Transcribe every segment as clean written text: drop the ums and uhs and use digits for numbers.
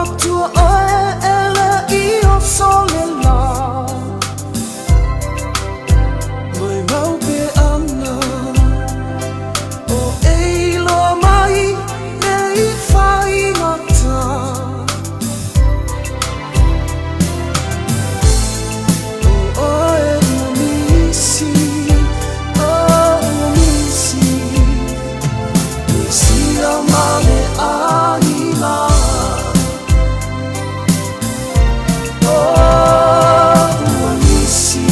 matua oe e le i oso le lā. Mai mau pe ana o e iloa mai le i whaingata. O oe ua misi, o ua misi, misi a ma le aiga. O ua misi,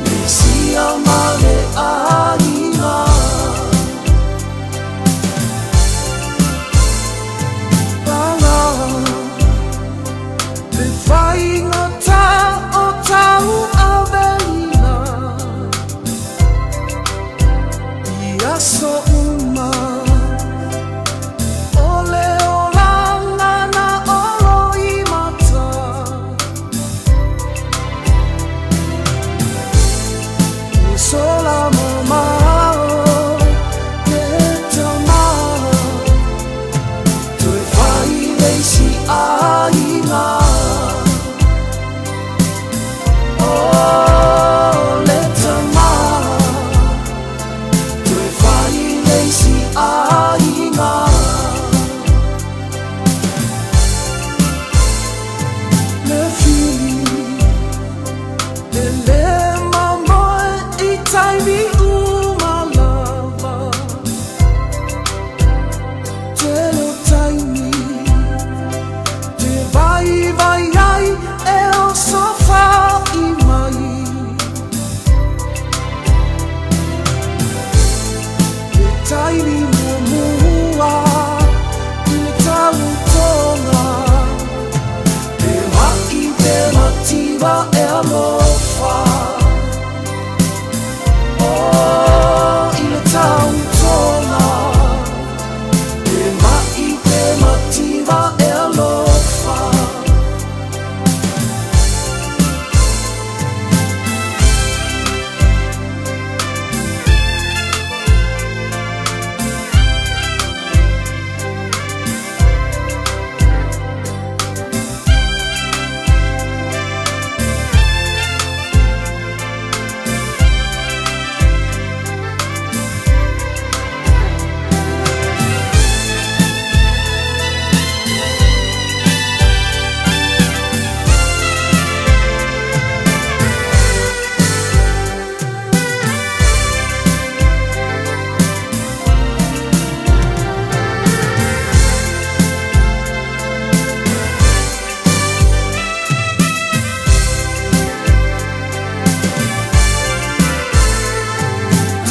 misi a ma le aiga. Pala, le whaingata o tau avelina. I aso uma o le olanga na olo i mata. Ua sola mamao le tama. Toe fai le isi aiga. O le tama. Toe fai le isi aiga. Le fili e le mamoe i taimi uma lava. Tele o taimi te vai vai ai e oso whai mai. Le taimi muamua i le tautoga. Pe mai pe mativa e alofa. O i le tautoga. Pe mai pe mativa e alofa.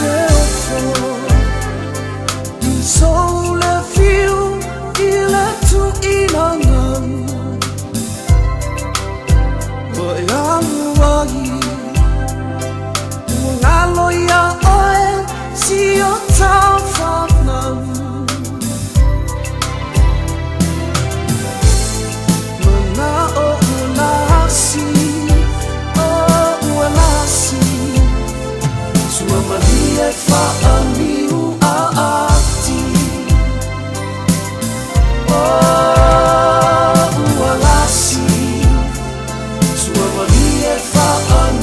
Te ofo i sou le fiu i le tuinagau. Ua e alu ai, ua ngalo ia oe si o tau whanau. Mana o ua lasi, o ua lasi. Sua malie whaaniu a ati. O ua lasi, sua malie whaaniu.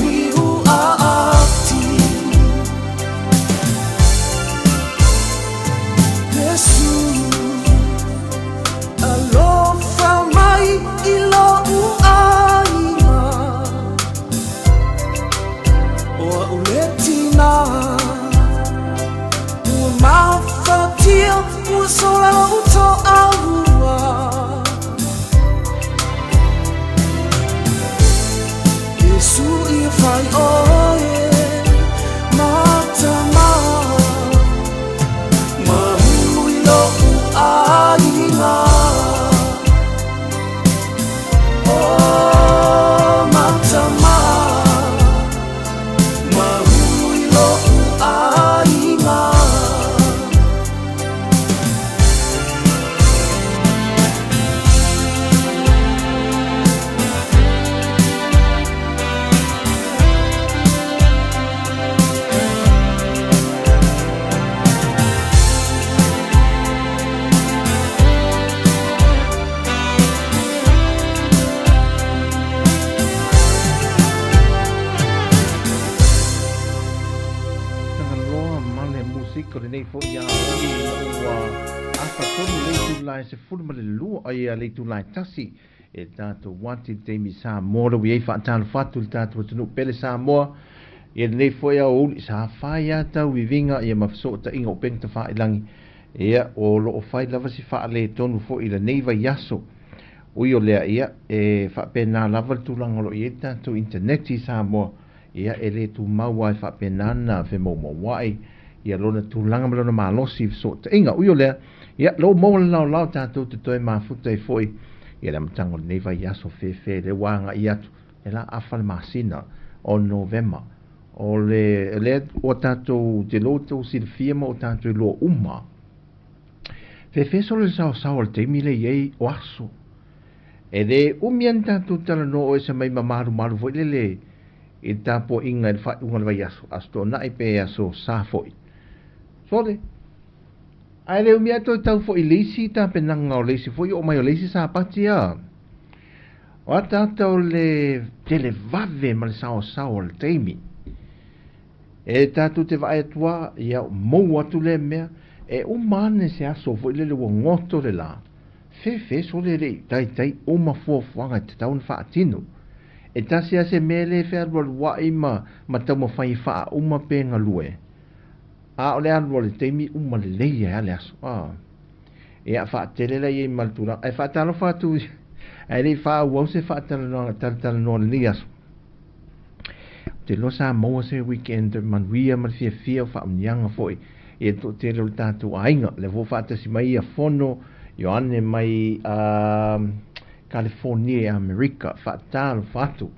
itula e 12 ai le itula e 1 e tatou ati le taimi Samoa le ua i ai faatalofa atu i le tatou atunuu pele Samoa ia lenei foi aoauli sa fai lava tauiviga ia ma fesootaiga o upega tafailagi ia o lo o fai lava si faaletonu foi i lenei vaiaso. Ui o lea ia e faapena lava le tulaga o lo o i ai le tatou internet i Samoa ia e le tumau lava e faapena ona femoumouai ia lona tulaga ma lona malosi i fesootaiga. Ui o lea, ia lou maua le laolao tatou te toe mafuta ai foi ia le amataga o lenei vaiaso fefe lea ua agai atu e la afa le masina o Novema. O le lea ua tatou te iloa ua outou silafia ma ua tatou iloa uma. Fefe solo le saosao o le taimi lea i ai o aso. E le umi lava ni tatou talanoa o ese mai ma malumalu foi lele i le tapuaiga i le faaiuga o le vaiaso, Aso Toonai pe Aso Sa foi. Sole, ae le umi lava toe tau foi i le isi tapenaga o le isi foi oo mai o le isi Sapati a. O ataata o le televave ma le saosao o le taimi. E tatou te vaai atu lava, ia mou atu lea mea, e uma ane se aso foi lele ua goto le la, fefe sole e le i taitai uma fuafuaga e tatau ona faatino. E tasi lava se mea le fealualuai ma ma taumafai e faauma pe galue, a o le alu o le taimi uma lelei ai lava le aso. A. Ia faatele la i ai ma le tulaga. Ae faatalofa atu ae le i faaauau se faatalanoaga talatalanoa o lenei aso. Ou te iloa sa maua se weekend manuia ma le fiafia o faamanuiaga foi i le toatele o le tatou aiga. O lea foi ua faatasi mai ia Fono Ioane mai California i Amerika. Faatalofa atu.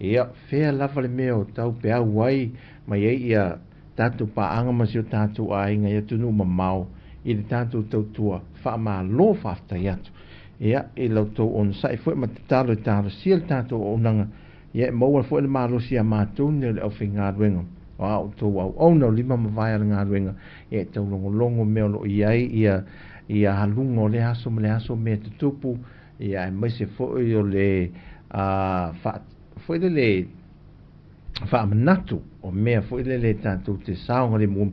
Ia, fea lava le mea o tau peau ai mai ai ia tatou paaga ma si o tatou aiga i atunuu mamao i le tatou tautua faamalo faafetai atu. Ia, i la outou onosai foi ma tatalo e talosia le tatou auaunaga, ia e maua foi le malosi ia matou nei o le aufaigaluega, o a outou auauna o lima ma vae a le galuega, ia e taulogologo mea o lo o i ai ia ia aluga o lea aso ma lea aso mea e tutupu, ia aemaise foi o le a faa foi lele faamanatu o mea foi lele tatou te saogalemu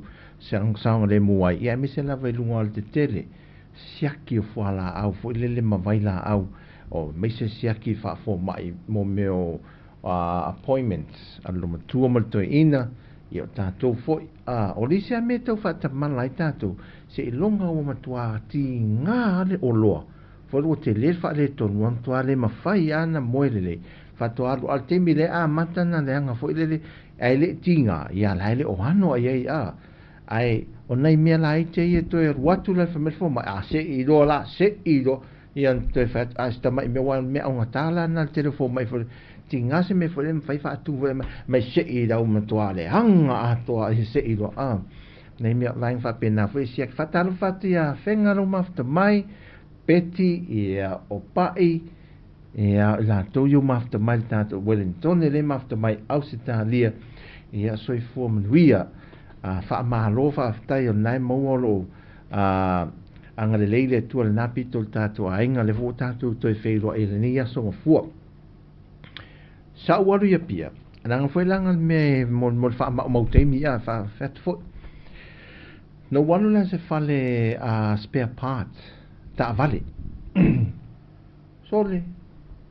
saogalemu ai, ia aemaise lava i luga o le tetele siaki o fualaau foi lele ma vailaau, o aemaise siaki faafomai mo mea o appointments a le olomatua ma le toeaina, ia o tatou foi. A o le isi lava mea e tau faatamala ai tatou, seiloga ua matua tiga lava le oloa foi ua tele le faaletonu, ua matua le mafai lava ona moe lelei, faatoa alu. A o le taimi lea e amata ona leaga foi lele, ae le i tiga, ia la e le o ano i ai, a. Ae o nai mea laiti ia e toe alu atu la i le fai mai le fomai, a se i iloa la, se i iloa. Ia ona toe fai atu, a o si tamai mea, aua o le mea augata la lena i le tele o fomai foi, tiga se mea foi lele e mafai faatu foi mai se i lau matua leaga atoa i se i iloa, a. Nai mea vaega faapena foi e siaki. Faatalofa atu ia Afega lou mafuta mai, Betty, ia o Paʻi, ia i latou ia ua mafuta mai le tatou Wellingtone lea e mafuta mai Ausetalia, ia soifua manuia. A faamalo faafetai o lena e maua o lo o agalelei le Atua i lena pito o le tatou aiga, lea foi ua tatou toe feiloai i lenei aso gafua. Sa ou alu i Apia, leaga foi leaga le mea e mo, mo le faamaumau taimi, ia, faafetai atu foi. Na ou alu lea i se fale spare parts, taavale. Sole,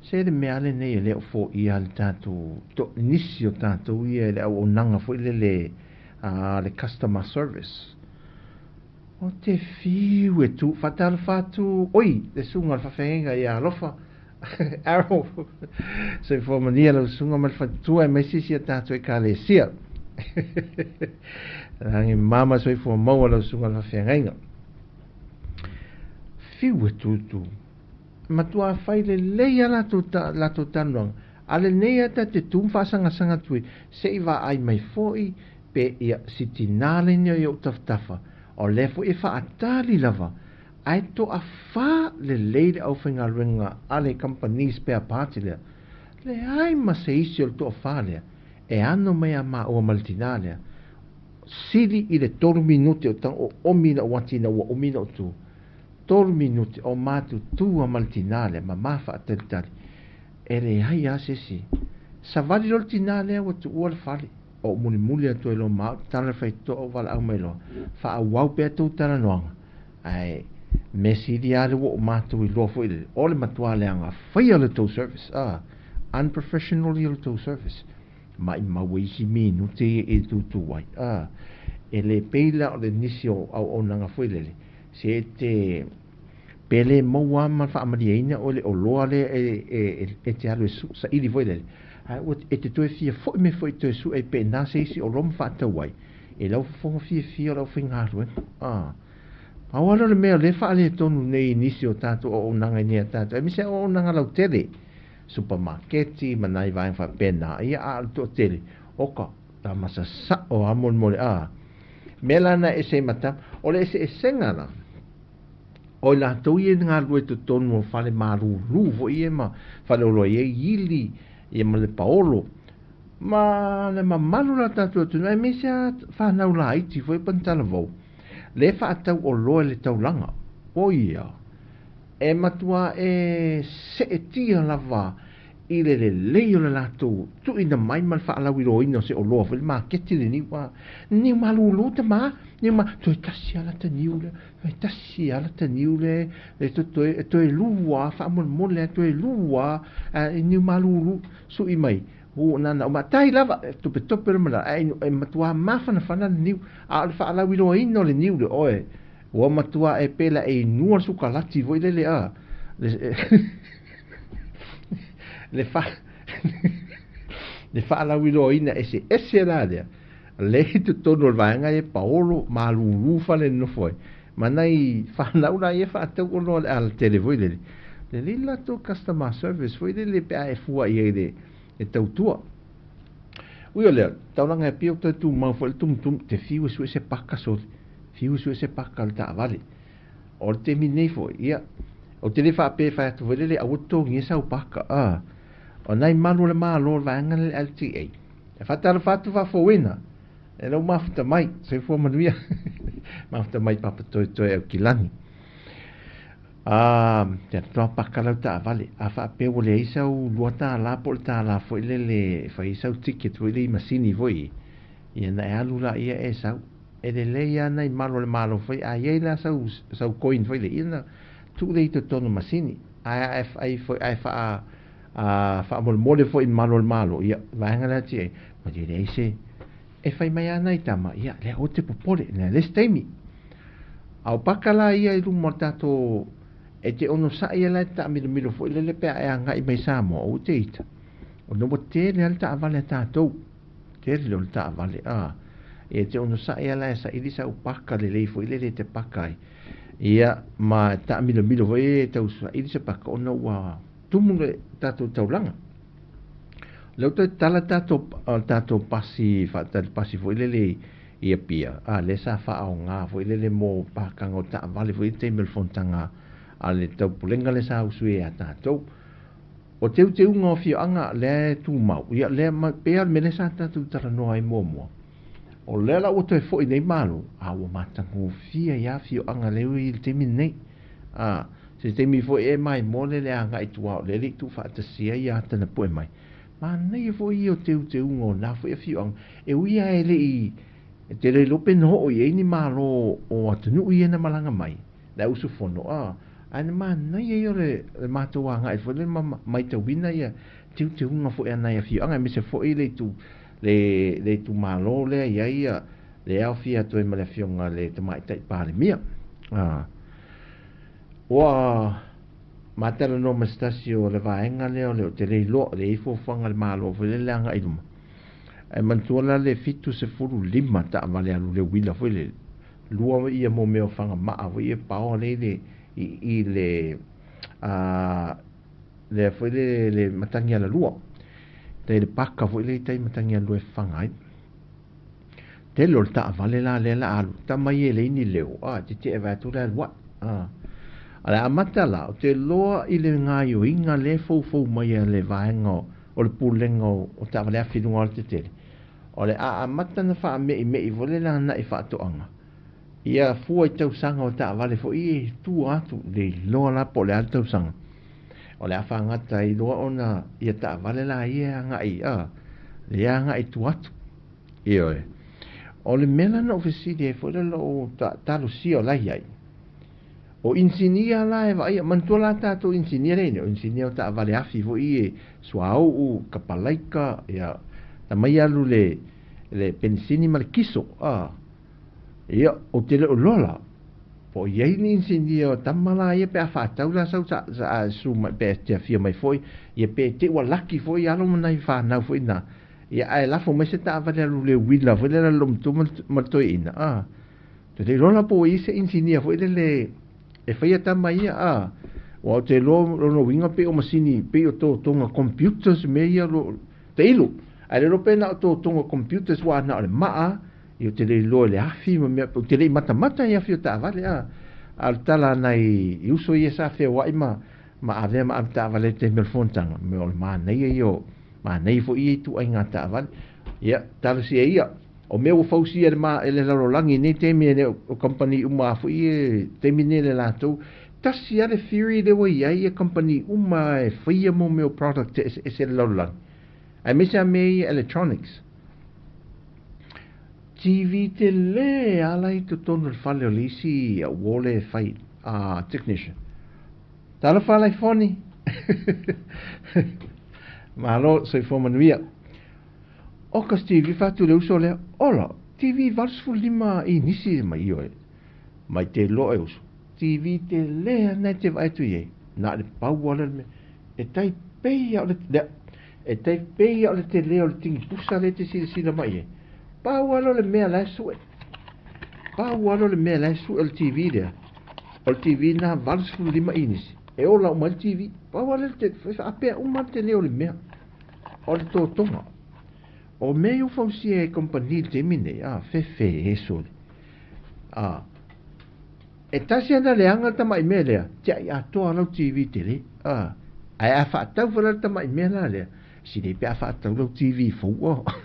se le mea lenei e le o foia le tatou, to, nisi o tatou ia i le auaunaga foi lele a le customer service. O te fiu e tu, faatalofa atu, oi, le susuga o le faafeagaiga ia Alofa, Arrow, soifua manuia lau susuga ma le faletua aemaise isi a tatou ekalesia. Lagi mama soifua maua lau susuga o le faafeagaiga. Fiu e tutu. Matua fai lelei a latou, ta, latou talanoaga. A lenei a ta te tu ma faasagasag atu ai, se i vaai mai foi pe ia si tinā lenei o i ou tafatafa, o lea foi e faatali lava, ae toafa lelei le aufaigaluega a le kamupani spare parts lea. Leai ma se isi o le toafa lea e ano mai a maua ma le tinā lea. Sili i le tolu minute o tau oomi lau ati ina ua umi ona ou tu. Tolu minute o matutua ma le tinā lea ma ma faatalitali. E leai lava se isi. Savali loa le tinā lea ua tuua le fale. Ou mulimuli atu ai loa ma au tatalo le faitotoa ou valaau mai loa, Faaauau pea tou talanoaga, ae Mea sili lava lea ua ou matou iloa foi lele, o le matua leaga faia o le tou service, a, unprofessional ia o le tou service. Maimau ai isi minute ia e tutu ai, a. E le pei la o le nisi o auaunaga foi lele, se e te, pe le maua lava ma faamalieina oe le oloa lea e te alu e saili foi lele, ae ua e te toe fia foi mai foi e toe sue ai pe na se isi oloa ma faatau ai, e lau fofoga fiafia o le aufaigaluega, a. Pau lava lea o le mea o lea e faaletonu nei i nisi o tatou auaunaga i nei a tatou, aemaise auaunaga lautele, supamaketi ma nai vaega faapena, ia a o le toatele, oka, tama sasao lava molemole, a. Mea la na ese ai ma tama, o le eseesega la, o i latou ia i galulue i totonu o fale malulu foi ia ma faleoloa e i ai ili ia ma le paolo, ma le mamalu o le tatou atunuu, aemaise lava fanau laiti foi pa ni talavou, lea e faatau oloa i le taulaga. O ia, e matua e seetia lava i le lelei o le latou tuuina mai ma le faalauiloaina o se oloa foi le maketi le niu, a niu malulu tama, niu ma, toe tasi lava lata niu lea, toe tasi lava lata niu lea, e toe, toe lua faamolemole, toe lua a niu malulu, sui mai, ua nana o matai lava, e topetope le mala, ae e matua mafanafana le niu, a o le faalauiloaina o le niu le oe, ua matua e pela e inua le sukalati foi lele a, le fa le faalauiloaina eseese la lea, le i totonu o le vaega e paolo malulu fale nofo ai, ma nai fanau la ia faatau oloa le alatele foi lele, lelei le latou customer service foi lele pe a e fua i ai le e tautua. Ui o lea, taulaga e pia o toe tumau foi le tumutumu, te fiu e sue se paka sole, fiu e sue se paka o le taavale. O le taimi nei foi, ia, ou te le faapea e fai atu foi lele, aua totogia sau paka, a. O nai malu o le Malo o le vaega lea le LTA. E faatalofa atu faafouina, e lou mafuta mai, soifua manuia, mafuta mai Papatoetoe Aukilani. A, te atu toa paka lau taavale, a faapea ua leai sau $2 po o le $1 foi lele e fai ai sau ticket foi lele i masini foi, ia na e alu laia e sau. E lelei lava nai malu o le Malo foi, a i ai la sau, sau coin foi lele, ia na tuu lea i totonu masini. Ae a e fai foi, ae faa, a, faamolemole foi i malu o le Malo, ia, vaega lea tia, ma te leai se, e fai mai lava nai tama, ia, lea aua te popole, lea le isi taimi. A o paka la ia i luma o le tatou, e te onosai ai la e te taamilomilo foi lele pe a e agai mai Samoa, aua te ita. Ona ua tele lava le taavale a tatou, tele o le taavale, a. E te onosai ai la e saili sau paka lelei foi lele e te paka ai. Ia, ma e taamilomilo foi e tau saili se paka ona ua tumu le tatou taulaga. Lea ua toe tatala tatou, tatou pasi, faatali pasi foi lele i Apia, a lea sa faaaoga foi lele mo pakaga o taavale foi i le taimi o le fonotaga a le taupulega lea sa usu ai ia tatou. O teuteuga o afioaga lea e tumau, ia lea ma, pei lava o le mea lea sa tatou talanoa ai muamua. O lea la ua toe foi nei Malo, a ua matagofie ai lava afioaga lea ua i ai i le taimi lenei. A, se taimi foi e maimoa lea le agai i tua o lea e le i tuufaatasia ia Atanapue mai. Manaia foi ia o teuteuga o na foi afioaga, e ui lava e le i, e te le iloa pe na oo i ai ni Malo o atunuu ia na malaga mai, le au usufono, a, ae na manaia ia o le, le matou agai foi lea ma matauina ia teuteuga foi a nai afioaga, aemaise foi le itu, le, le itumalo lea i ai ia, le aofia atu ai ma le afioga i le Tamaitai Palemia. A, ua ma talanoa ma se tasi o le vaega lea o le, ou te le iloa, le i ai fuafuaga a le Malo foi lele agai i luma. Ae manatua la le 75 taavale alu le uila foi lele, lua ia mo mea o fagamaa foi ia paoa lea i le, i le, a, lea foi le, le matagi alalua. Tai le paka foi lea i tai matagi alalua e fafaga ai. Tele o le taavale la lea la alu, tama ia e leai ni leo, a, tetee vae atu le alu ae. A, a le amata la, ou te iloa i le gaoioiga lea e foufou mai a le vaega o le pulega o taavale afi i luga o le tetele, o le a amata ona faame'ime'i foi lele agai faatoaga, ia fua i tausaga o taavale foi ia i tua atu, le iloa la po o le a le tausaga. O le a faagata ai loa ona ia taavale la ia e agai, a, lea agai i tua atu. Ioe. O le mea la na ou fesili ai foi lea o lou talosia o la e i ai. O inisinia la e vaaia, manatua la tatou inisinia lea, o inisinia o taavale afi foi e suauu, kapalaika, ia, tamai alu le le penisini ma le kiso, a. Ia, ou te le o iloa la, po o i ai ni inisinia o tama la ia pe a faatau la sau sa, sa susu mai pe te afio mai foi, ia pe te ua laki foi alo ma nai fanau foi na. Ia, ae lafo mai se taavale alu le uila foi lea le lomatua ma le toeaina, a. Ou te le iloa la po ua i ai se inisinia foi lele e faia tama ia, a. Aua ou te iloa lona uiga pei o masini, pei o totoga computers mea ia lo, tailu. Ae le iloa pe na o totoga computers aua na o le maa, ia ou te le iloa i le afi ma mea, ou te le i matamata i afi o taavale, a. A o le tala a nai uso ia sa feoai ma, ma avea ma avetaavale i le taimi o le fonotaga, mea o le manaia ia o, manaia foi ia ituaiga taavale. Ia, talosia ia. O mea ua fausia e le ma, e le lalolagi i nei taimi e le o kamupani uma lava foi ia taimi nei le latou. Tasi lava le theory lea ua i ai ia kamupani uma e faia mo mea o product eseese le lalolagi. Aemaise lava mea ia electronics. TV tele ala i totonu o le fale o le isi uo lea e fai, technician. Talofa Laifoni! Malo, soifua manuia. Oka Steve, fai atu le uso lea, Ola, TV 85 inisi mai ioe. Mai te iloa e uso. TV tele ana e te vaai atu i ai. Na o le pau lava lea o le mea. E tai pei lava o le, lea, e tai pei lava o le tele o le tingipusa lea e te silasila mai i ai. Pau lava lea o le mea la e sue. Pau lava lea o le mea la e sue o le TV lea. O le TV lena 85 inisi. E ola uma ai le TV. Pau lava lea o le tele, faapea uma le tele o le mea. O le totoga. O mea ia ua fausia e kamupani i le taimi nei, a, fefe e sole. A, e tasi ana leaga le tamai mea lea, tiai atoa lau TV tele, a, ae a faatau foi la le tamai mea la lea, sili pe a faatau lau TV fou, a.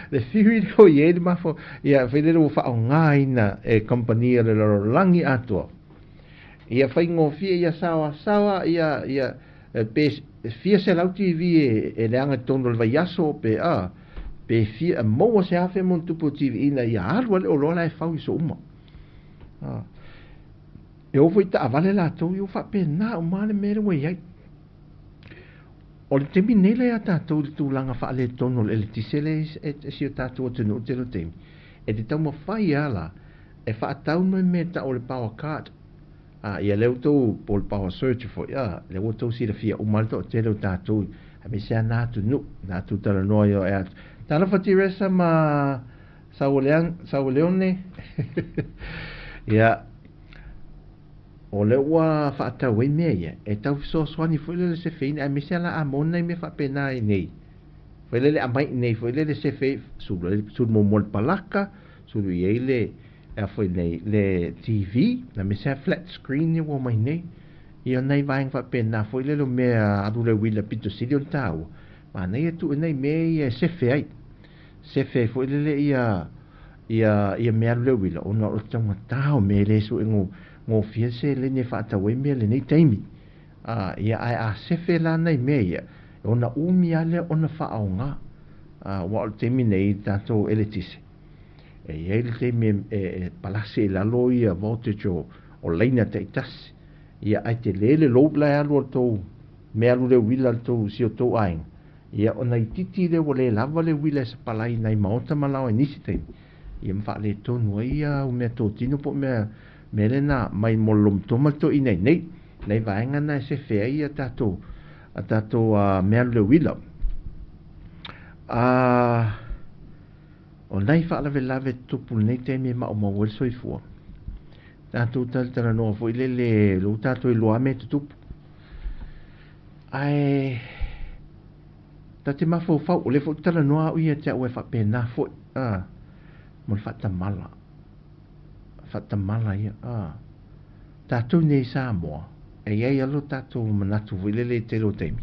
Le theory lea ua i ai le mafo, ia, fai lele ua faaaogaina e kamupani a le lalolagi atoa. Ia faigofie, ia saoasaoa, ia, ia, Pe fia selau TV e leaga i totonu o le vaiaso pe a, pe fia, e maua se afe ma ona tupu o TV ina ia alu lava le oloa la e fau i aso uma. E oo foi i taavale latou, ia ua faapena uma lava le mea lea ua i ai. O le taimi nei la ia tatou i le tulaga faaletonu o le eletise lea e si o tatou atunuu i le tele o taimi, e te taumafai lava la e faatau mai mea e tau o le power card. A, ia lea ua outou, po o le power surge foi, a, lea ua outou silafia uma lava le toatele o tatou, aemaise lava na atunuu, na atu talanoa i o e atu. Talofa Teresa ma Saualeone. Ia, o lea ua faatau ai mea ia, e tau fesoasoani foi lele se feina, aemaise lava la a maua nai mea faapena i nei. Foi lele aumai i nei foi lele sefe, sulu, sulu muamua i le palaka, sulu i ai le, e a foi nei, le TV, na me sea flat screen ia ua omai nei. Ia nai vaega faapena foi lele o mea alu le uila pito sili ona taua, manaia tuu i nai mea ia e sefe ai. Sefe ai foi lele ia ia ia mea alu le uila ona o le taugata o mea e le sue gofie le seleni e faatau ai mea i lenei taimi. A, ia ae a sefe la nai mea ia, ona umi lava lea ona faaaoga. A, aua o le taimi nei i le tatou eletise, E i ai le taimi e palasi i lalo ia voltage o, o laina taitasi. Ia ae tele le load la e alu a le tou mea alu le uila le tou si o tou aiga. Ia ona itiiti lea ua le lava le uila e sapalai nai maota ma laoa i nisi taimi. Ia ma faaletonu ai ia au meatotino po o mea mea lena mai mo le lomotua ma le toeaina i nei. Nai vaega na e sefe ai ia tatou a tatou mea alu le uila. O nai faalavelave tutupu i lenei taimi e maumau ai le soifua. Tatou talatalanoa foi lele, lea ua tatou iloa lava mea e tutupu. Ae ta te mafaufau, o lea foi ou te talanoa au ia te au e faapena foi, a, mo le faatamala, faatamala ia, a. Tatou nei i Samoa, e i ai lava lo tatou manatu foi lele i le tele o taimi,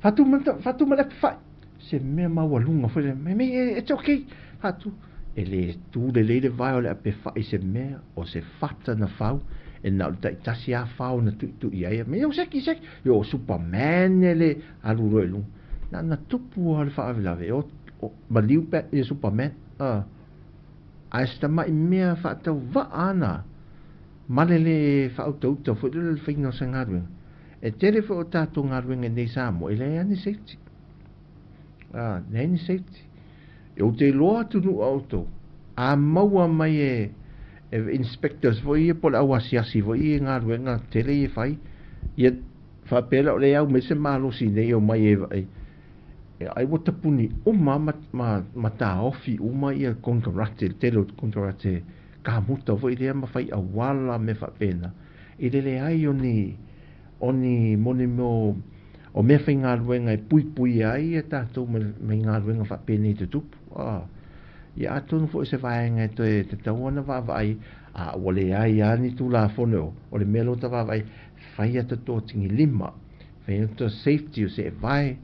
faatu ma le, faatu ma le api fai. Se mea maualuga foi lea, mai mai, it's okay, faatu. E le tu lelei le vae o le ape fai i se mea, o se fata na fau, e na o le taitasi lava fao na tuitui ai. Mai, oh, seki, seki, yo, o Superman e le alu loa i luga. Na na tupu lava le faalavelave, e o, o, maliu pe ia Superman, a. Ae se tamai mea faatauvaa ana. Ma le lē faautauta foi lele o le faiga o se galuega. E tele foi o tatou galuega i nei Samoa e leai lava ni safety. A, leai ni safety. Ou te iloa atunuu a outou, a maua mai e e inspectors foi ia po o le au asiasi foi ia i galuega tele ia e fai, ia faapea la o lea e au mai se malosi nei e omai e vaai, ai ua tapuni uma ma, ma, ma taofi uma ia konekarate, le tele o konekarate kamuta foi lea ma fai auala mea faapena, i le leai o ni o ni moni mea o mea faigaluega e puipuia ai ia tatou mai galuega faapenei tutupu. A, ia atonu foi o se vaega e toe tatau ona vaavaai, a ua leai lava ni Tulafono o le mea lea ua ta vaavaai, fai ata totigilima, fai ata safety o seevae,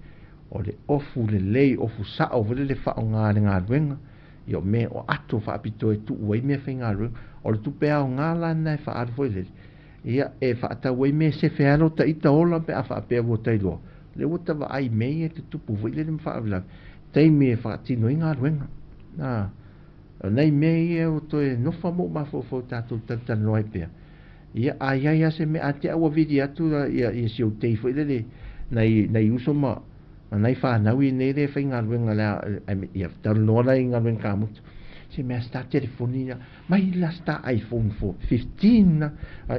o le ofu lelei, ofu sao foi lele faaaoga i le galuega, ia o mea o ato faapitoa e tuu ai mea faigaluega. O le tupe aoga la lena e faaalu foi lele, ia e faatau ai mea e sefe ai lo ta ita ola pe a faapea ua ta iloa, lea ua ta vaai i mea ia e tutupu foi lele ma faalavelave, taimi e faatino ai galuega. A, o nai mea ia ua toe nofo ma ou mafaufau tatou talatalanoa ai pea. Ia, a i ai lava se mea, a te a ua vili atu ia, ia si ou tei foi lele, nai, nai uso ma, ma nai fanau i nei le faigaluega le a, ia talanoa la i galuega kamuta. Se mea sta telefoni na, mai la sta iPhone 15 na,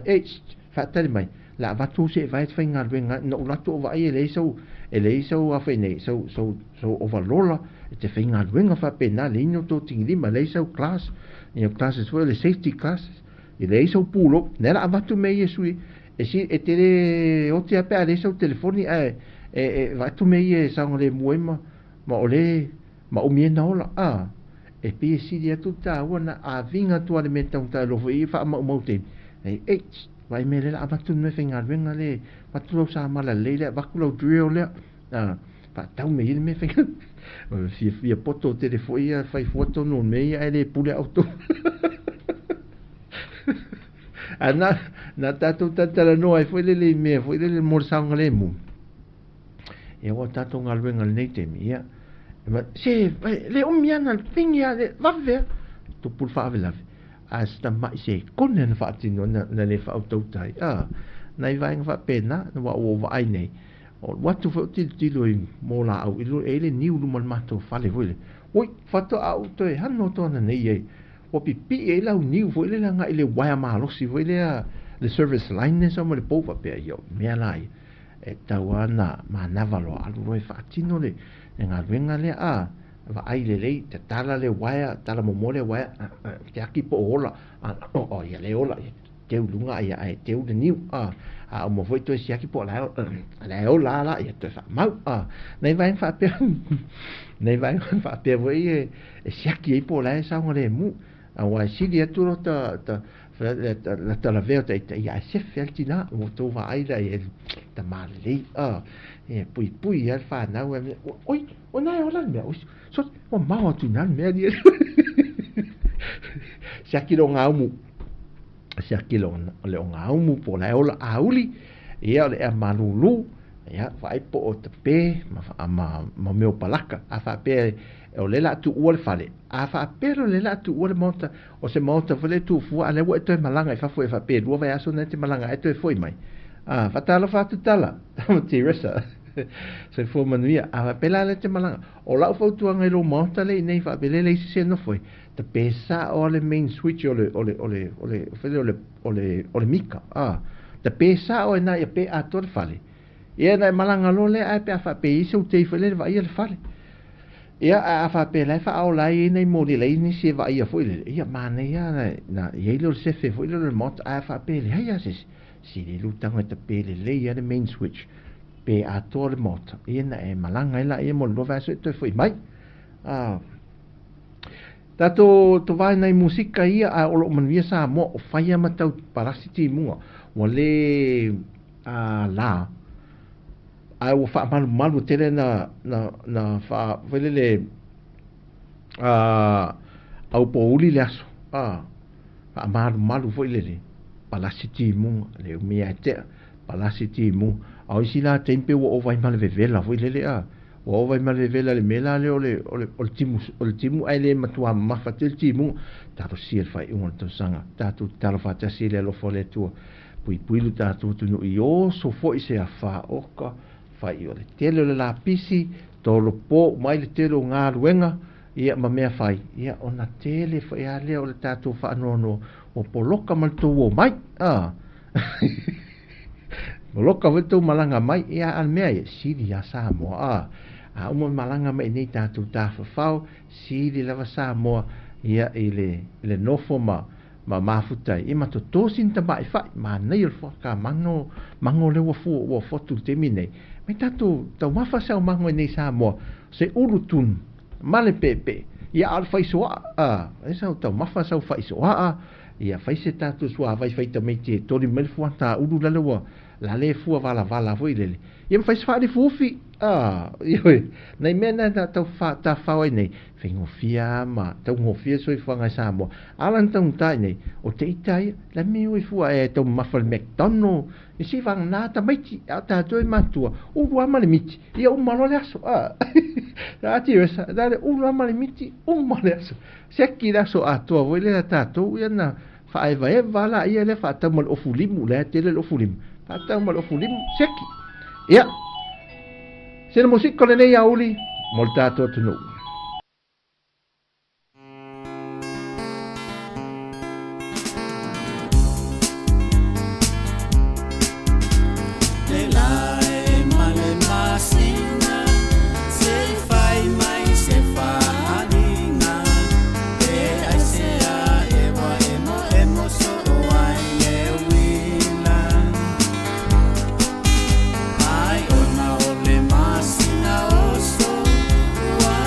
e, faatali mai, la avatu ou seevae e te faigaluega ai, na ou alu atu ou vaai e leai sau, e leai sau a fai nei, sau, sau, sau ovalola, e te faigaluega faapena, leai ni outou tigilima, leai sau class, ia classes foi o le safety classes, e leai sau pulou, lea la avatu mea ia e sui, e si, e te le oti lava pe a leai sau telefoni ae e, e avatu mea ia e saogalemu ai ma, ma o le, ma umi ai na ola, a, e pei e sili atu le taua na aviga atu lava i le mea e taugata ai loa foi e faamaumau taimi, e, e, vaai mea lea la avatu le mea faigaluega lea, avatu lau samala lelei lea, avatu lau drill lea, a, faatau mai ai le mea faigaluega. Fiafia poto tele foi ia fai fua tonu o mea ia ae le pule a outou. Ae na, na tatou talatalanoa ai foi lele i mea foi lele mo le saogalemu. Ia ua tatou galuega i lenei taimi, ia, se, le umi ana le pigi a le vave a, tupu le faalavelave, a se tamai sekone na faatino na, na le faautauta ai. A, nai vaega faapena, na ua ou vaai nei, o alu atu foi ou tilotilo i mo laau, i e i le niu luma o le matou fale foi le, oi, faatoa ou toe hano atu ana nei ai, ua pipii ai lau niu foi lele agai i le uaea malosi foi lea, le service line lea sau mai le pou faapea, ia o mea la ia, e tatau lava ona manava loa, alu loa e faatino le, le galuega lea, a, vaai lelei, tatala le uaea, tala momoa le uaea, tiaki po o ola, a, o, o, ia le ola, ia teu i luga, ia ae teu le niu, a, a uma foi toe siaki po o la e ola la, ia toe faamau, a, nai vaega faapea, nai vaega faapea foi e, e siaki ai po o la e saogalemu, aua e sili atu lo ta, ta, la ta lavea o ta ita, ia ae sefe lava le tina, ua outou vaai la i ai tama lelei, a, e puipui lava le fanau, oi, o na e ola le mea, oi, sole, ua mao atu i ina le mea alii. Siaki le ogaumu, siaki le ogaumu po o la e ola auli, ia o le ea malūlū, ia vaai po o tape ma, ma, ma mea o palaka, a faapea o lea o le a tuua le fale, a faapea loa o lea o le a tuua le maota, o se maota foi lea e tuufua, a o lea ua e toe malaga i fafo e faapea e lua vaiaso na e te malaga ai toe foi mai. A, faatalofa atu tala, Teresa. Soifua manuia. A faapea la lea e te malaga. O lau fautuaga i lou maota lea i inei faapea lea e leai se isi e nofo ai, tape sao lava le main switch o le, o le, o le, o le, foi lea o le, o le, o le mika. A, tape sao ai ina ia pe atoa le fale. Ia na e malaga loa lea ae pe a faapea e i ai sou tei foi lele vaaia le fale. Ia ae a faapea la e faaola ai ai nai moli e leai nisi e vaaia foi lele, ia manaia lava na i ai lea o le sefe foi lele o le maota ae a faapea e leai lava se isi, sili ai lou tago e tape lelei lava le main switch pe atoa le maota, ia na e malaga ai laia mo le lua vaiaso e toe foi mai. A tatou tovae nai musika ia ae o loo manuia Samoa o fai lava ma tau palasi timuga ua le a la ae ua faamalumalu tele na na na faa foi lele a au pouli le aso a faamalumalu foi lele palasi timuga le umi ae tea palasi timuga a o isi la taimi pei ua ova ai ma le vevela foi lele a. Ua ova ai ma le vevela i le mea la lea o le, o le, o le timu, o le timu ae le matua mamafa tele timuga. Talosia le faaiuga o le tausaga. Tatou tatalo faatasi i le alofa o le Atua. Puipui lo tatou atunuu i oso foi se afa oka fai o le tele o le lapisi, tolopo uma ai le tele o galuega, ia ma mea fai, ia ona tele foi lava lea o le tatou faanoanoa ua poloka ma le tou omai. A poloka foi le tou malaga mai, ia a o le mea ia, sili lava Samoa. A a uma malaga mai i inei tatou tafafao, sili lava Samoa ia i le i le nofo ma ma mafuta ai, ia ma toto sina tamai fai, manaia o le fuata mago, mago lea ua fua ua fotu i le taimi nei. Mai tatou taumafa se aumago i nei Samoa, se ulu tunu, ma le peepee, ia a o le faisoaa, a, e sau taumafa sau faisoaa, ia fai se tatou suavai fai tamaiti e toli mai le fuata ulu lale ua lale fua valavala foi lele, ia ma fai se faalifuufi, a, ioe, nai mea na tau tafafao ai nei, faigofie lava ma taugofie le soifuaga i Samoa. A la na taugata i nei, o te ita ia, la me o e fua e taumamafa i le McDonald, e se vagana tamaiti, a o tatou e matua, ulu lava ma le miti, ia uma loa le aso. A, a Teresa, la le ulu lava ma le miti, uma le aso. Seki le aso atoa foi lea tatou, ia na faaevaeva laia lea faatau ma le ofu limu, la e tele le ofu limu, faatau ma le ofu limu, seki. Ia, sina musika o lenei aoauli mo le tatou atunuu. Le lae ma le masina se i fai mai se faaaliga pe aisea e ua emoemo soo ai le uila ai ona o le masina oso ua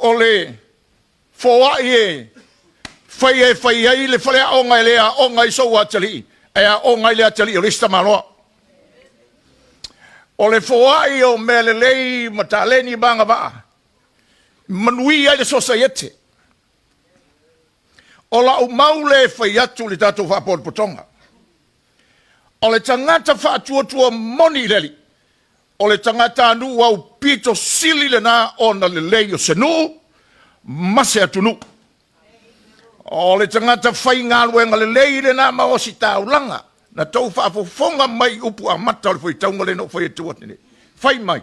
O le foai e fai e fai ai le faleaoga e le aoga ai sou atalii, e aoga ai le atalii o le isi tamaloa. O le foai o mea lelei ma taleni ma agavaa, manuia ai le sosaiete. O lau mau lea e fai atu i le tatou faapotopotoga, o le tagata faatuatua moni i le Alii, O le tagatanuu aupito sili lena ona lelei o se nuu ma se atunuu. O le tagata faigaluega lelei lena ma ositaulaga na tou faafofoga mai i upu amata o le faitauga lea na ou fai atu atu nei. Fai mai,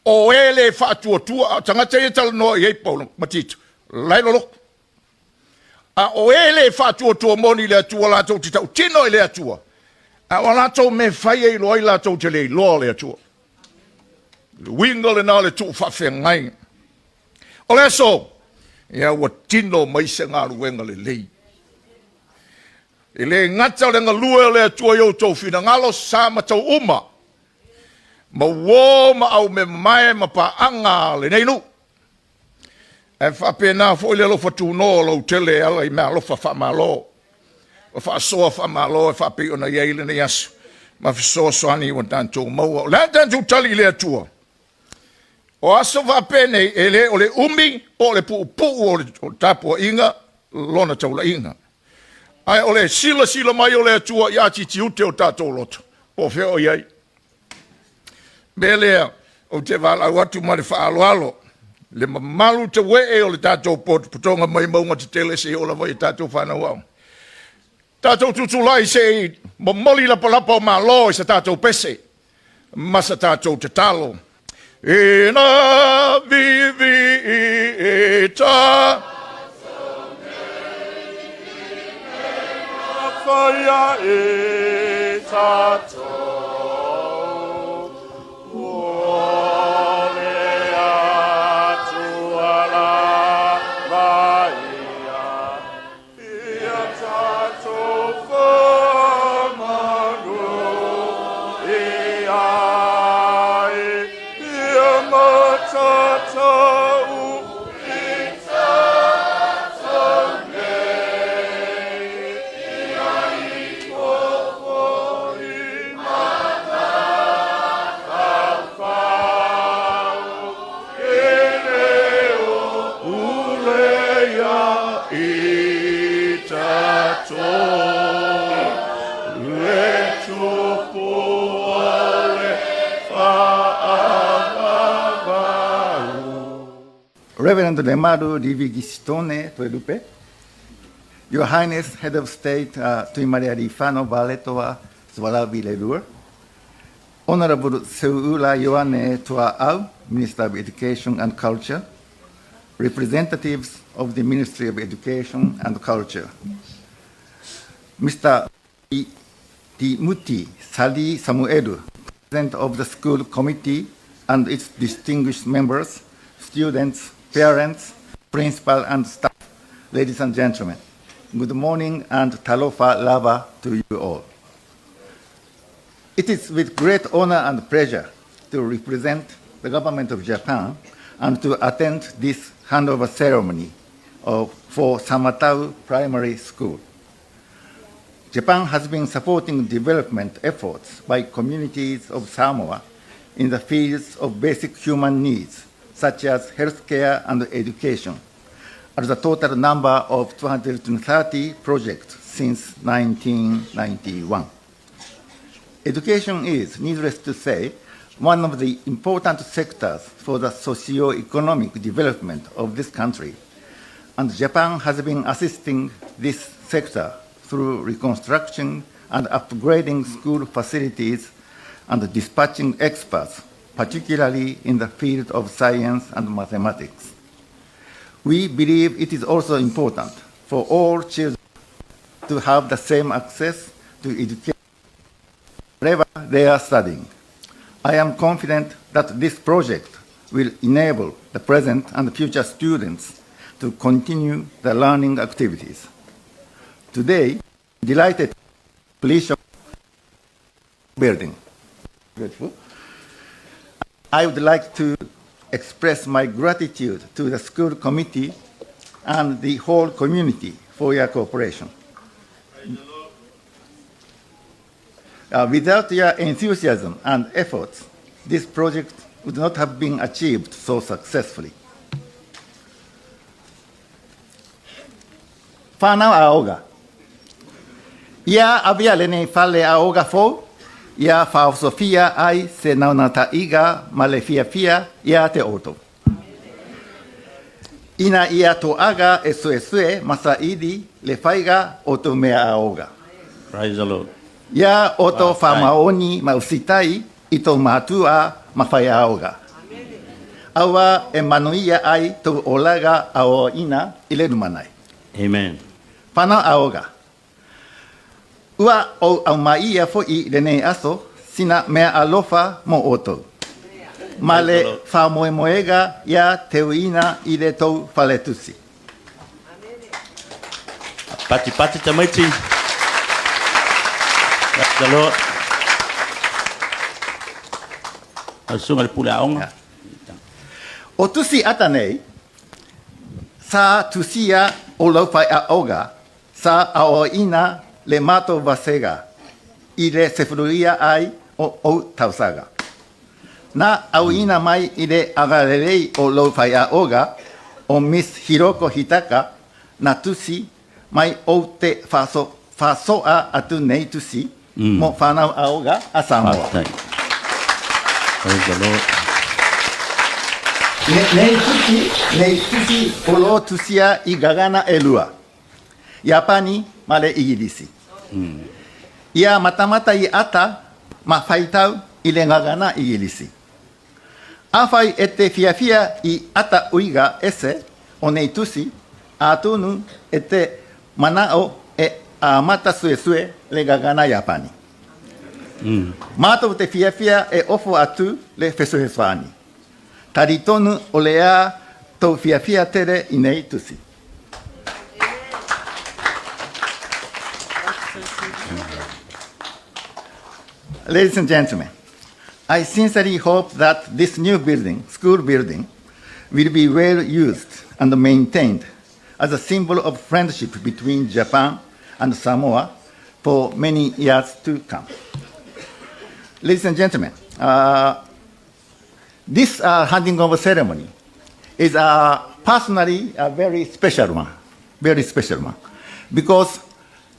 o e le faatuatua, a o tagata ia e talanoa i ai Paulo ma Tito, La e lolotu. A o e le faatuatua moni i le Atua latou te tautino i le Atua, a o a latou mea fai e iloa ai latou te le iloa le Atua. Le uiga lena o le tuu faafeagaiga. O le aso, ia ua tino mai se galuega lelei. E le gata o le galue o le Atua i outou finagalo sa ma tau uma, ma uō ma aumemamae ma paaga a lenei nuu. Ae faapena foi le alofa tunoa o lautele e ala i meaalofa faamalo ma faasoa faamalo e faapei ona i ai lenei aso ma fesoasoani ua tatou maua. O le a tatou tali i le Atua? O aso faapenei e le o le umi po o le puupuu o le tapuaiga lona taulaiga, ae o le silasila mai o le Atua i atitiute o tatou loto, po o fea o i ai. Mea lea, ou te valaau atu ma le faaaloalo le mamalu tauee o le tatou potopotoga mai mauga tetele seia oo lava i tatou fanau aoga. Tatou tutulai se i momoli lapalapa o malo i sa tatou pese ma sa tatou tatalo. Ina vivi i ta Whaia e tātou o le Atua lava ia, ia tātou whamanu i ai, ia matatau i tātou nei, ia i kōkori matatau e leo Uleia i tātou le tupu o le faavavau. Reverend Lemalu Livigistone Toelupe, Your Highness Head of State Tuimalealiifano Vaaletoa Sualauvi Leilua, Honorable Seuula Ioane Tua'au, Minister of Education and Culture, representatives of the Ministry of Education and Culture, Mr. Timuti Sali Samuelu, President of the School Committee and its distinguished members, students, parents, principal and staff, ladies and gentlemen, good morning and talofa lava to you all. It is with great honor and pleasure to represent the government of Japan and to attend this handover ceremony for Samatau Primary School. Japan has been supporting development efforts by communities of Samoa in the fields of basic human needs, such as healthcare and education, at the total number of 230 projects since 1991. Education is, needless to say, one of the important sectors for the socio-economic development of this country, and Japan has been assisting this sector through reconstruction and upgrading school facilities and dispatching experts, particularly in the field of science and mathematics. We believe it is also important for all children to have the same access to education wherever they are studying. I am confident that this project will enable the present and future students to continue the learning activities. Today, delighted completion building. Grateful. I would like to express my gratitude to the school committee and the whole community for your cooperation. Without your enthusiasm and efforts, this project would not have been achieved so successfully. Whānau aoga. Ia avea lenei fale aoga fou, ia faaosofia ai se naunautaiga ma le fiafia ia te outou. Ina ia toaga e suesue ma saili le faiga o tou mea aoga. Praise the Lord. Ia outou faamaoni ma usitai i tou matua ma faiaoga. Auā e manuia ai tou olaga aoaoina i le lumanai. Amen. Whanau aoga. Ua ou aumaia foʻi lenei aso sina mea alofa mo outou, ma le faamoemoega ia teuina i le tou faletusi. Patipati tamaiti. Praise the Lord. Lau susuga i le pule aoga. O tusi ata nei, sa tusia o lau faiaoga sa aoaoina le matou vasega i le sefuluia ai o ou tausaga. Na auina mai i le agalelei o lou faiaoga o Miss Hiroko Hitaka na tusi mai ou te faasoa atu nei tusi mo whanau aoga a Samoa. Faafetai. Praise the Lord. Nei tusi, nei tusi o lo tusia i gagana elua, Iapani ma le Igilisi. Ia matamata i ata ma whaitau i le gagana Igilisi. Afai e te fiafia i ata uiga ese o nei tusi, atonu e te manao e amata suesue le gagana Iapani. Matou te fiafia e ofo atu le fesoesoani. Talitonu o le a tou fiafia tele i nei tusi. Ladies and gentlemen, I sincerely hope that this new building, school building, will be well used and maintained as a symbol of friendship between Japan and Samoa for many years to come. Ladies and gentlemen, this handing over ceremony is personally a very special one, very special one, because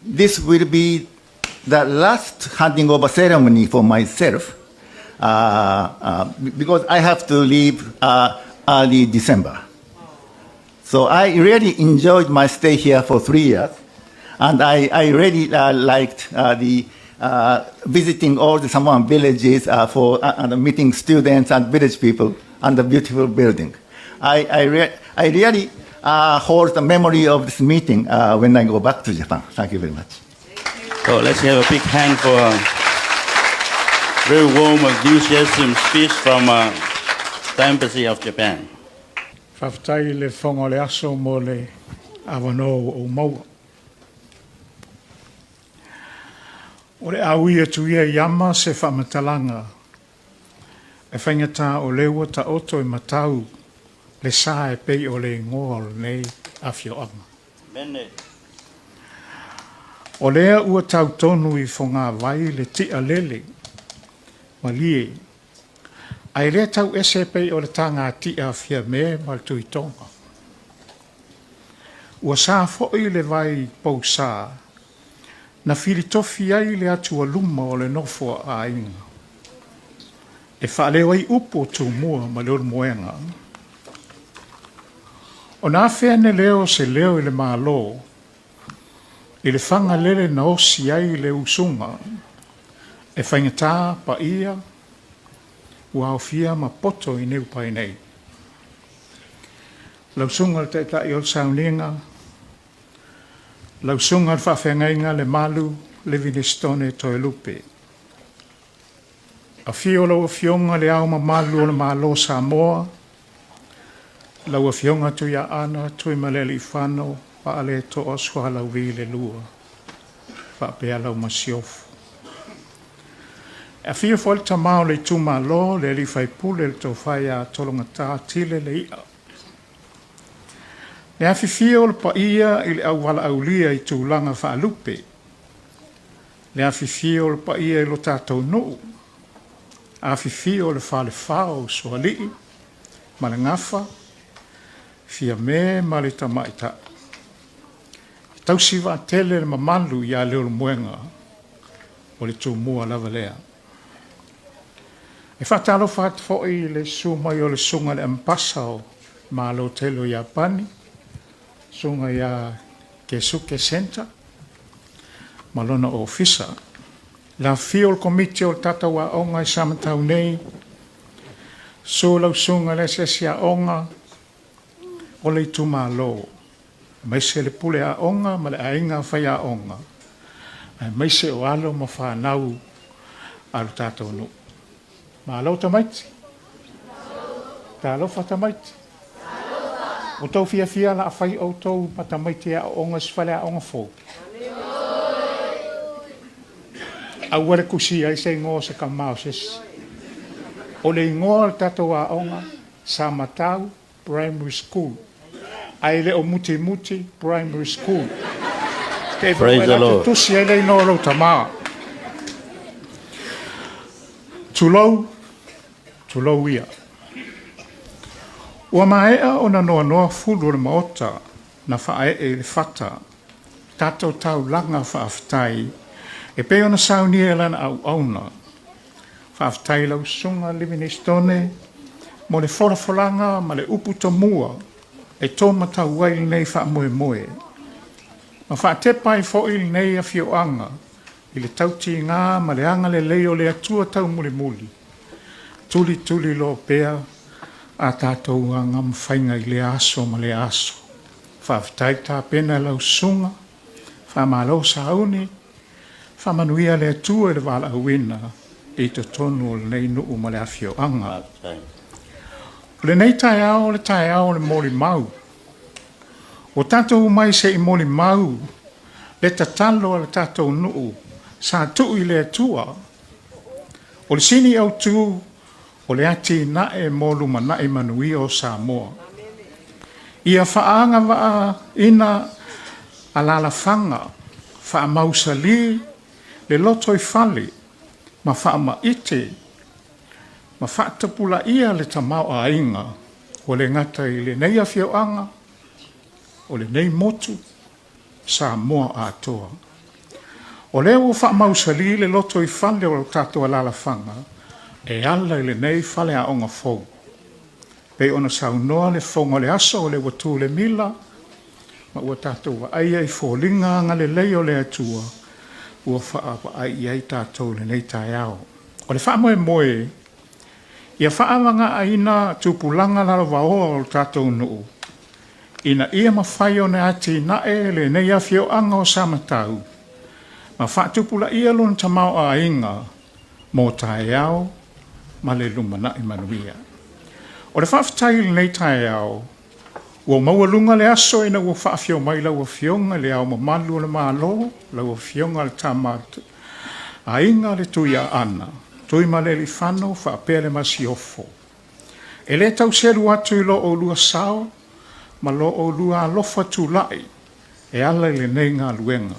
this will be the last handing over ceremony for myself, because I have to leave early December. So I really enjoyed my stay here for 3 years, and I really liked the visiting all the Samoan villages and meeting students and village people and the beautiful building. I really hold the memory of this meeting when I go back to Japan. Thank you very much. So let's have a big hand for a very warm enthusiasm speech from the Embassy of Japan. Faafetai i le Fofoga o le Aso mo le avanoa ua ou maua. O le a ui atu ia i ama se faamatalaga e faigata o lea ua taoto i matau le sa e pei o le igoa o lenei afioaga. O lea ua tau tonu i Fogavai le tia lele malie Ae le tau ese pei o le taga tia a Fiame ma le Tuitoga. Ua sa foi le vai pousā na filitofi ai le atualuma o le nofo a aiga e faaleo ai upu o Tumua ma Leulumoega. Ona afe ane lea o se leo i le Malo i le fagalele na osi ai le usuga e faigata paia ua aofia ma poto i Neupai nei. Lau susuga i le Taitai o le Sauniga, lau susuga i le Faafeagaiga Lemalu Livingstone Toelupe. Afio lau Afioga Le Ao Mamalu o le Malo o Samoa, lau Afioga Tuiaana Tuimalealiifano Vaaletoa Sualauvi le Lua, faapea lau Masiofo. E afio foi le tama o le itumalo, le alii faipule, le tofa ia Tologata Tile Lei'a. Le afifio o le paia i le auwalaaulia i tulaga faalupe, le afifio o le paia i lo tatou nuu, afifio o le falefa o Usoalii ma le Gafa, Fiame ma le Tamaitai. E tausi vaatele le mamalu ia Leulumoega o le Tumua lava lea. E faatalofa atu foi i le susu mai o le Susuga i le Ambasa o Malo tele o Iapani, Susuga ia Keisuke Senta ma lona ofisa. Le afifio o le Komiti o le tatou aoga i Samatau nei, Susu lau susuga i le asiasi aoga o le itumalo, aemaise le pule aoga ma le aiga faiaoga, aemaise o alo ma fanau a lo tatou nuu. Malo tamaiti. Talofa tamaiti. Ua tou fiafia la a fai outou ma tamaiti e aooga i se faleaoga fou? Aua le tusia ai se igoa o se tama o se isi. O le igoa o le tatou aoga, Samatau Primary School, ae le o Mutimuti Primary School. Te Praise the Lord. Tusi ai le igoa o lou tama. Tulou, tulou ia. Ua maea ona noanoa fulu o le Maota na faaee i le fata tatou taulaga faafetai e pei ona saunia e lana auauna. Faafetai i lau Susuga Livingstone mo le folafolaga ma le upu tomua e tō matau ai lenei faamoemoe, ma faatepa ai foi lenei afioaga i le tautiga ma le agalelei o le Atua taumulimuli, tulituli loa pea a tatou aga ma faiga i lea aso ma lea aso. Faafetai tapena e lau susuga, faamalo sauni, faamanuia le Atua i le valaauina i totonu o lenei nuu ma le afioaga. O lenei taeao o le taeao o le molimau. Ua tatou omai se i molimau le tatalo a le tatou nuu sa tuu i le Atua. O le sini autu o le atinae mo lumanai manuia o Samoa. Ia faaagavaaina alalafaga, faamausali le lotoifale ma faamaite ma faatapulaia le tamaoaiga ua le gata i lenei afioaga, o lenei motu, Samoa atoa. O lea ua faamausali le lotoifale o lo tatou alalafaga e ala i lenei faleaoga fou. Pei ona saunoa le Fofoga o le Aso o lea ua tu le mila ma ua tatou vaaia i foliga agalelei o le Atua ua faavaai i ai tatou i lenei taeao. O le faamoemoe ia faaavagaaina tupulaga lalovaoa o lo tatou nuu ina ia mafai ona atinae lenei afioaga o Samatau ma faatupulaia lona tamaoaiga mo taeao ma le lumanai manuia. O le faafetai i lenei taeao, ua maualuga le aso ina ua faafio mai lau Afioga i Le Ao Mamalu o le Malo, lau Afioga le Tama Aiga le Tuiaana, Tuimalealiifano faapea le Masiofo. E le tau selu atu i lo oulua sao ma lo oulua alofa tulai e ala i lenei galuega.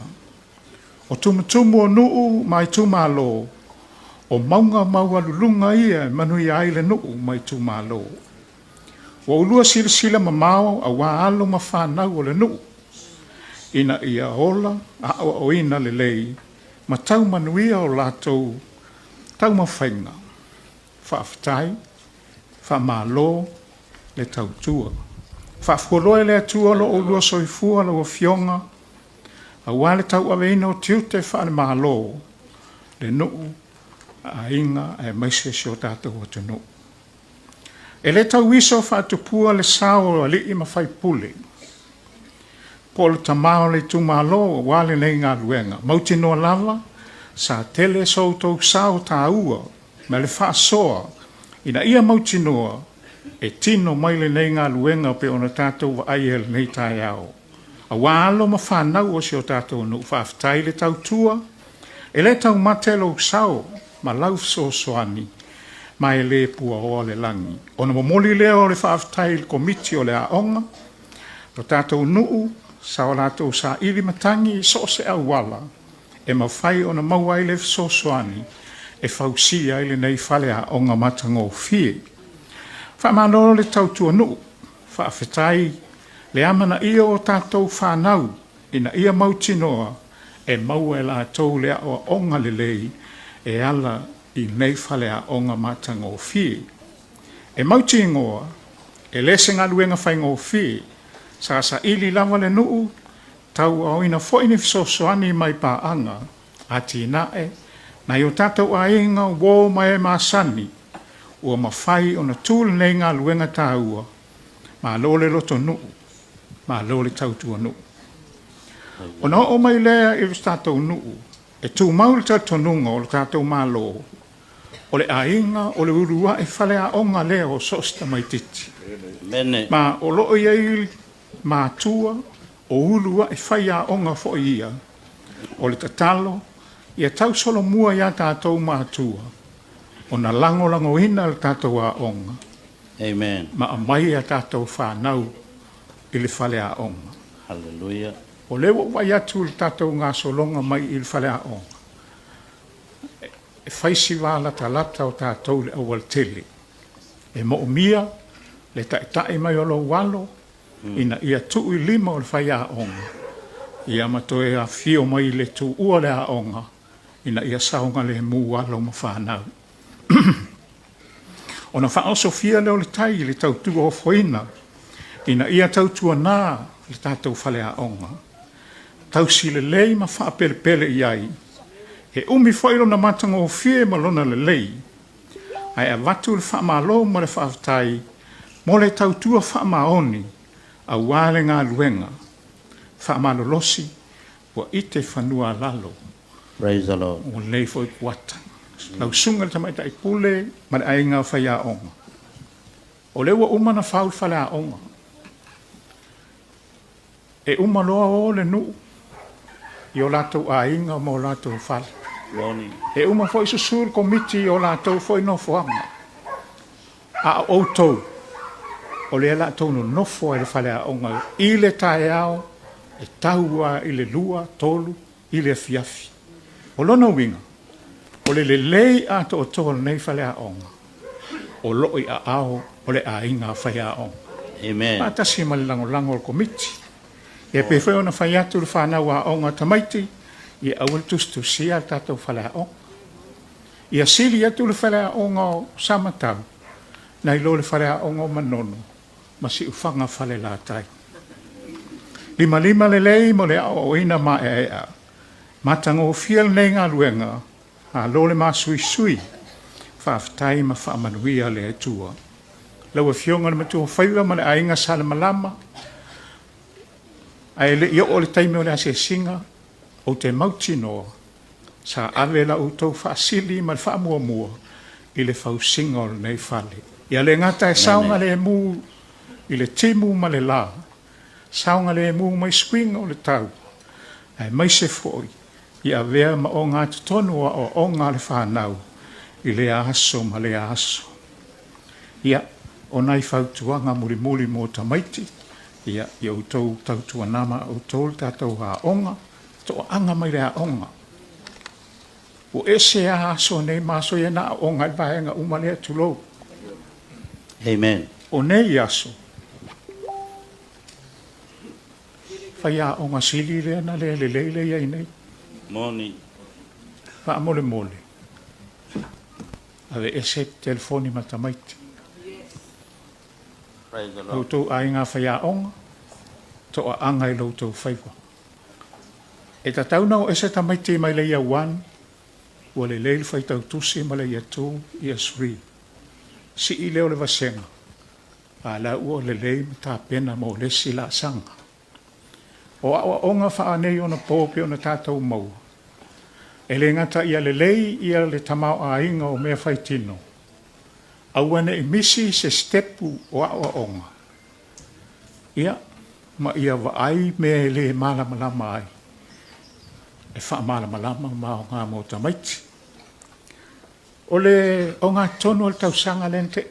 O tumutumu o nuu ma itumalo, o mauga maualuluga ia e manuia ai le nuu ma itumalo. Ua oulua silasila mamao aua alo ma fanau o le nuu, ina ia ola aoaoina lelei ma tau manuia o latou taumafaiga. Faafetai, faamalo le tautua. Faafualoa e le Atua lo oulua soifua lau Afioga, aua le tauaveina o tiute faale-Malo, le nuu, aiga aemaise si o tatou atunuu. E le tauiso faatupua le sao o alii ma faipule, po o le tama o le itumalo aua lenei galuega. Mautinoa lava, sa tele so outou sao taua ma le faasoa ina ia mautinoa e tino mai lenei galuega pei ona tatou vaaia i lenei taeao. Aua alo ma fanau o si o tatou nuu, faafetai le tautua, e le taumate lou sao ma lau fesoasoani, ma e le puaoa le lagi. Ona momoli lea o le faafetai i le Komiti o le Aoga, lo tatou nuu, sa o latou saili matagi i so o se auala e mafai ona maua ai le fesoasoani e fausia ai lenei faleaoga matagofie. Faamalo le tautua nuu, faafetai le amanaia o tatou fanau ina ia mautinoa e maua e latou le aoaoga lelei e ala i nei faleaoga matagofie. E mautinoa, e le se galuega faigofie, sa saili lava le nuu, tauaoina foi ni fesoasoani mai paaga, atinae, nai o tatou aiga, uo ma e masani. Ua mafai ona tu lenei galuega taua, malo le lotonuu, malo le tautuanuu. Ona oo mai lea i lo tatou nuu, e tumau le talitonuga o lo tatou Malo, o le aiga o le uluai faleaoga lea o so o se tamaitiiti. Ma o lo o i ai matua o uluai faiaoga foi ia. O le tatalo, ia tausolomua iā tatou matua ona lagolagoina le tatou aoga. Amen. Ma aumai a tatou fanau i le faleaoga. Hallelujah. O lea ua ou vaai atu i le tatou gasologa mai i le faleaoga, e fai si va latalata o tatou i le aualatele. E moomia le taitai mai o lou alo ina ia tuu i lima o le faiaoga, ia ma toe afifio mai i le tuua o le aoga ina ia saogalemu alo ma fanau. Ona faaosofia lea o le tai i le tautua ofoina ina ia tautuanā le tatou faleaoga, tausi lelei ma faapelepele i ai. E umi foi lona matagofie ma lona lelei, ae avatu le faamalo ma le faafetai mo le tautua faamaoni aua le galuega faamalolosi ua ite fanua a lalo. Praise the Lord. Ua lelei foi kuata. Lau susuga i le Tamaitai Pule ma le aiga faiaoga, o lea ua uma ona fau le faleaoga. E uma loa o le nuu i o latou aiga ma o latou fale. E uma foi susu le komiti i o latou foi nofoaga. A o outou, o lea la tou nonofo ai i le faleaoga i le taeao e tau lava i le 2, 3 i le afiafi. O lona uiga, o le lelei atoatoa o lenei faleaoga, o lo o i aao o le aiga faiaoga. Amen. Faatasi ma le lagolago o le Komiti. Ia pei foi ona fai atu le fanau aoga a tamaiti, ia aua le tusitusia le tatou faleaoga. Ia sili atu le faleaoga o Samatau nai lo le faleaoga o Manono ma Siufaga Falelatai. Limalima lelei mo le aoaoina maeaea, matagofie lenei galuega, malo le masuisui, faafetai ma faamanuia le Atua. Lau Afioga i le Matuafaiva ma le Aiga Salemalama, ae le i oo le taimi o le asiasiga, ou te mautinoa Sa ave la outou faasili ma le faamuamua i le fausiga o lenei fale. Ia le gata e saogalemu i le timu ma le la, saogalemu mai suiga o le tau, aemaise foi i avea ma ogatotonu o aoaoga a le fanau i lea aso ma lea aso. Ia, o nai fautuaga mulimuli mo tamaiti, ia, i outou tautuanama outou le tatou aoga, Toaaga mai le aoga. Ua ese a aso nei ma aso ia na aoga ai vaega uma lea, tulou. Amen. O nei aso, fai aoga sili lea na le lelei lea i ai nei. Moni. Faamolemole, aveese telefoni ma tamaiti. Praise the Lo Lord. outou aiga faiaoga, toaaga i lo outou faiva. E tatau na o ese tamaiti mai le Year One, ua lelei le faitau tusi ma le Year Two, Year Three. Sii lea o le vasega, a la ua lelei ma tapena mo le isi laasaga. O aoaoga faaanei ona po pei ona tatou maua, e le gata ia lelei ia le tamaoaiga o mea faitino, aua ne i misi se sitepu o aoaoga, Ia, ma ia vaai mea e le malamalama ai, e faamalamalama ma aoga mo tamaiti. O le ogatotonu o le tausaga lea na tea,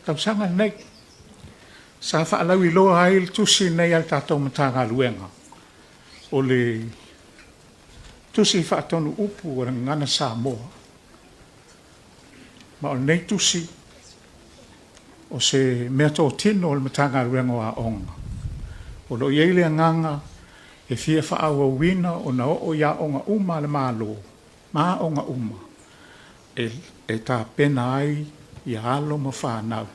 tausaga lenei, sa faalauiloa ai le tusi lenei a le tatou Matagaluega, o le tusi faatonu upu o le Gagana Samoa. Ma o lenei tusi, o se meatotino o le Matagaluega o Aoga. O lo o i ai le agaga e fia faaauauina ona oo i aoga uma a le Malo ma aoga uma e, e tapena ai ia alo ma fanau.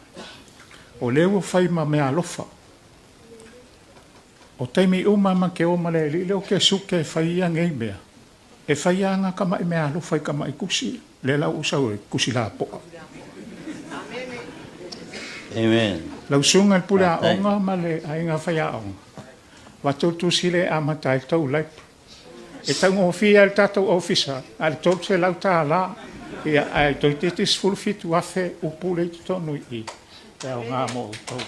O lea ua fai ma meaalofa. O taimi uma ma te o ma le alii lea o Kesuke e fai ia nei mea, E fai a na tamai meaalofa i tamai tusi, lea la ua ou sau ai, tusi lapoa. Amen. Lau Susuga i le Pule Aoga ma le Aiga Faiaoga, avatu le tusi lea e amata ai le tou library. E taugofie lava i le tatou ofisa, na o le $300, ia, ae toeitiiti 17,000 upu lea e i totonu i i, e aoga mo outou.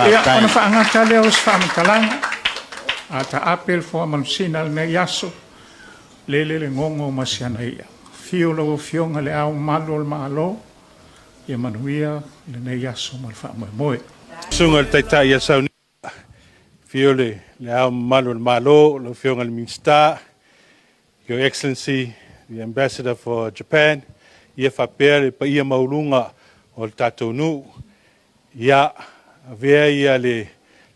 Ia, ona faagata lea o se faamatalaga, a taape le foa manusina i lenei aso, lele le gogo ma si ana i'a. Afio lau Afioga i Le Ao Mamalu o le Malo, ia manuia lenei aso ma le faamoemoe. Susuga i le Taitai ia Sauni, afio le Le Ao Mamalu o le Malo, lau Afioga i le Minisita, Your Excellency, the Ambassador for Japan, ia faapea le paia maualuga o le tatou nuu. Ia, avea ia le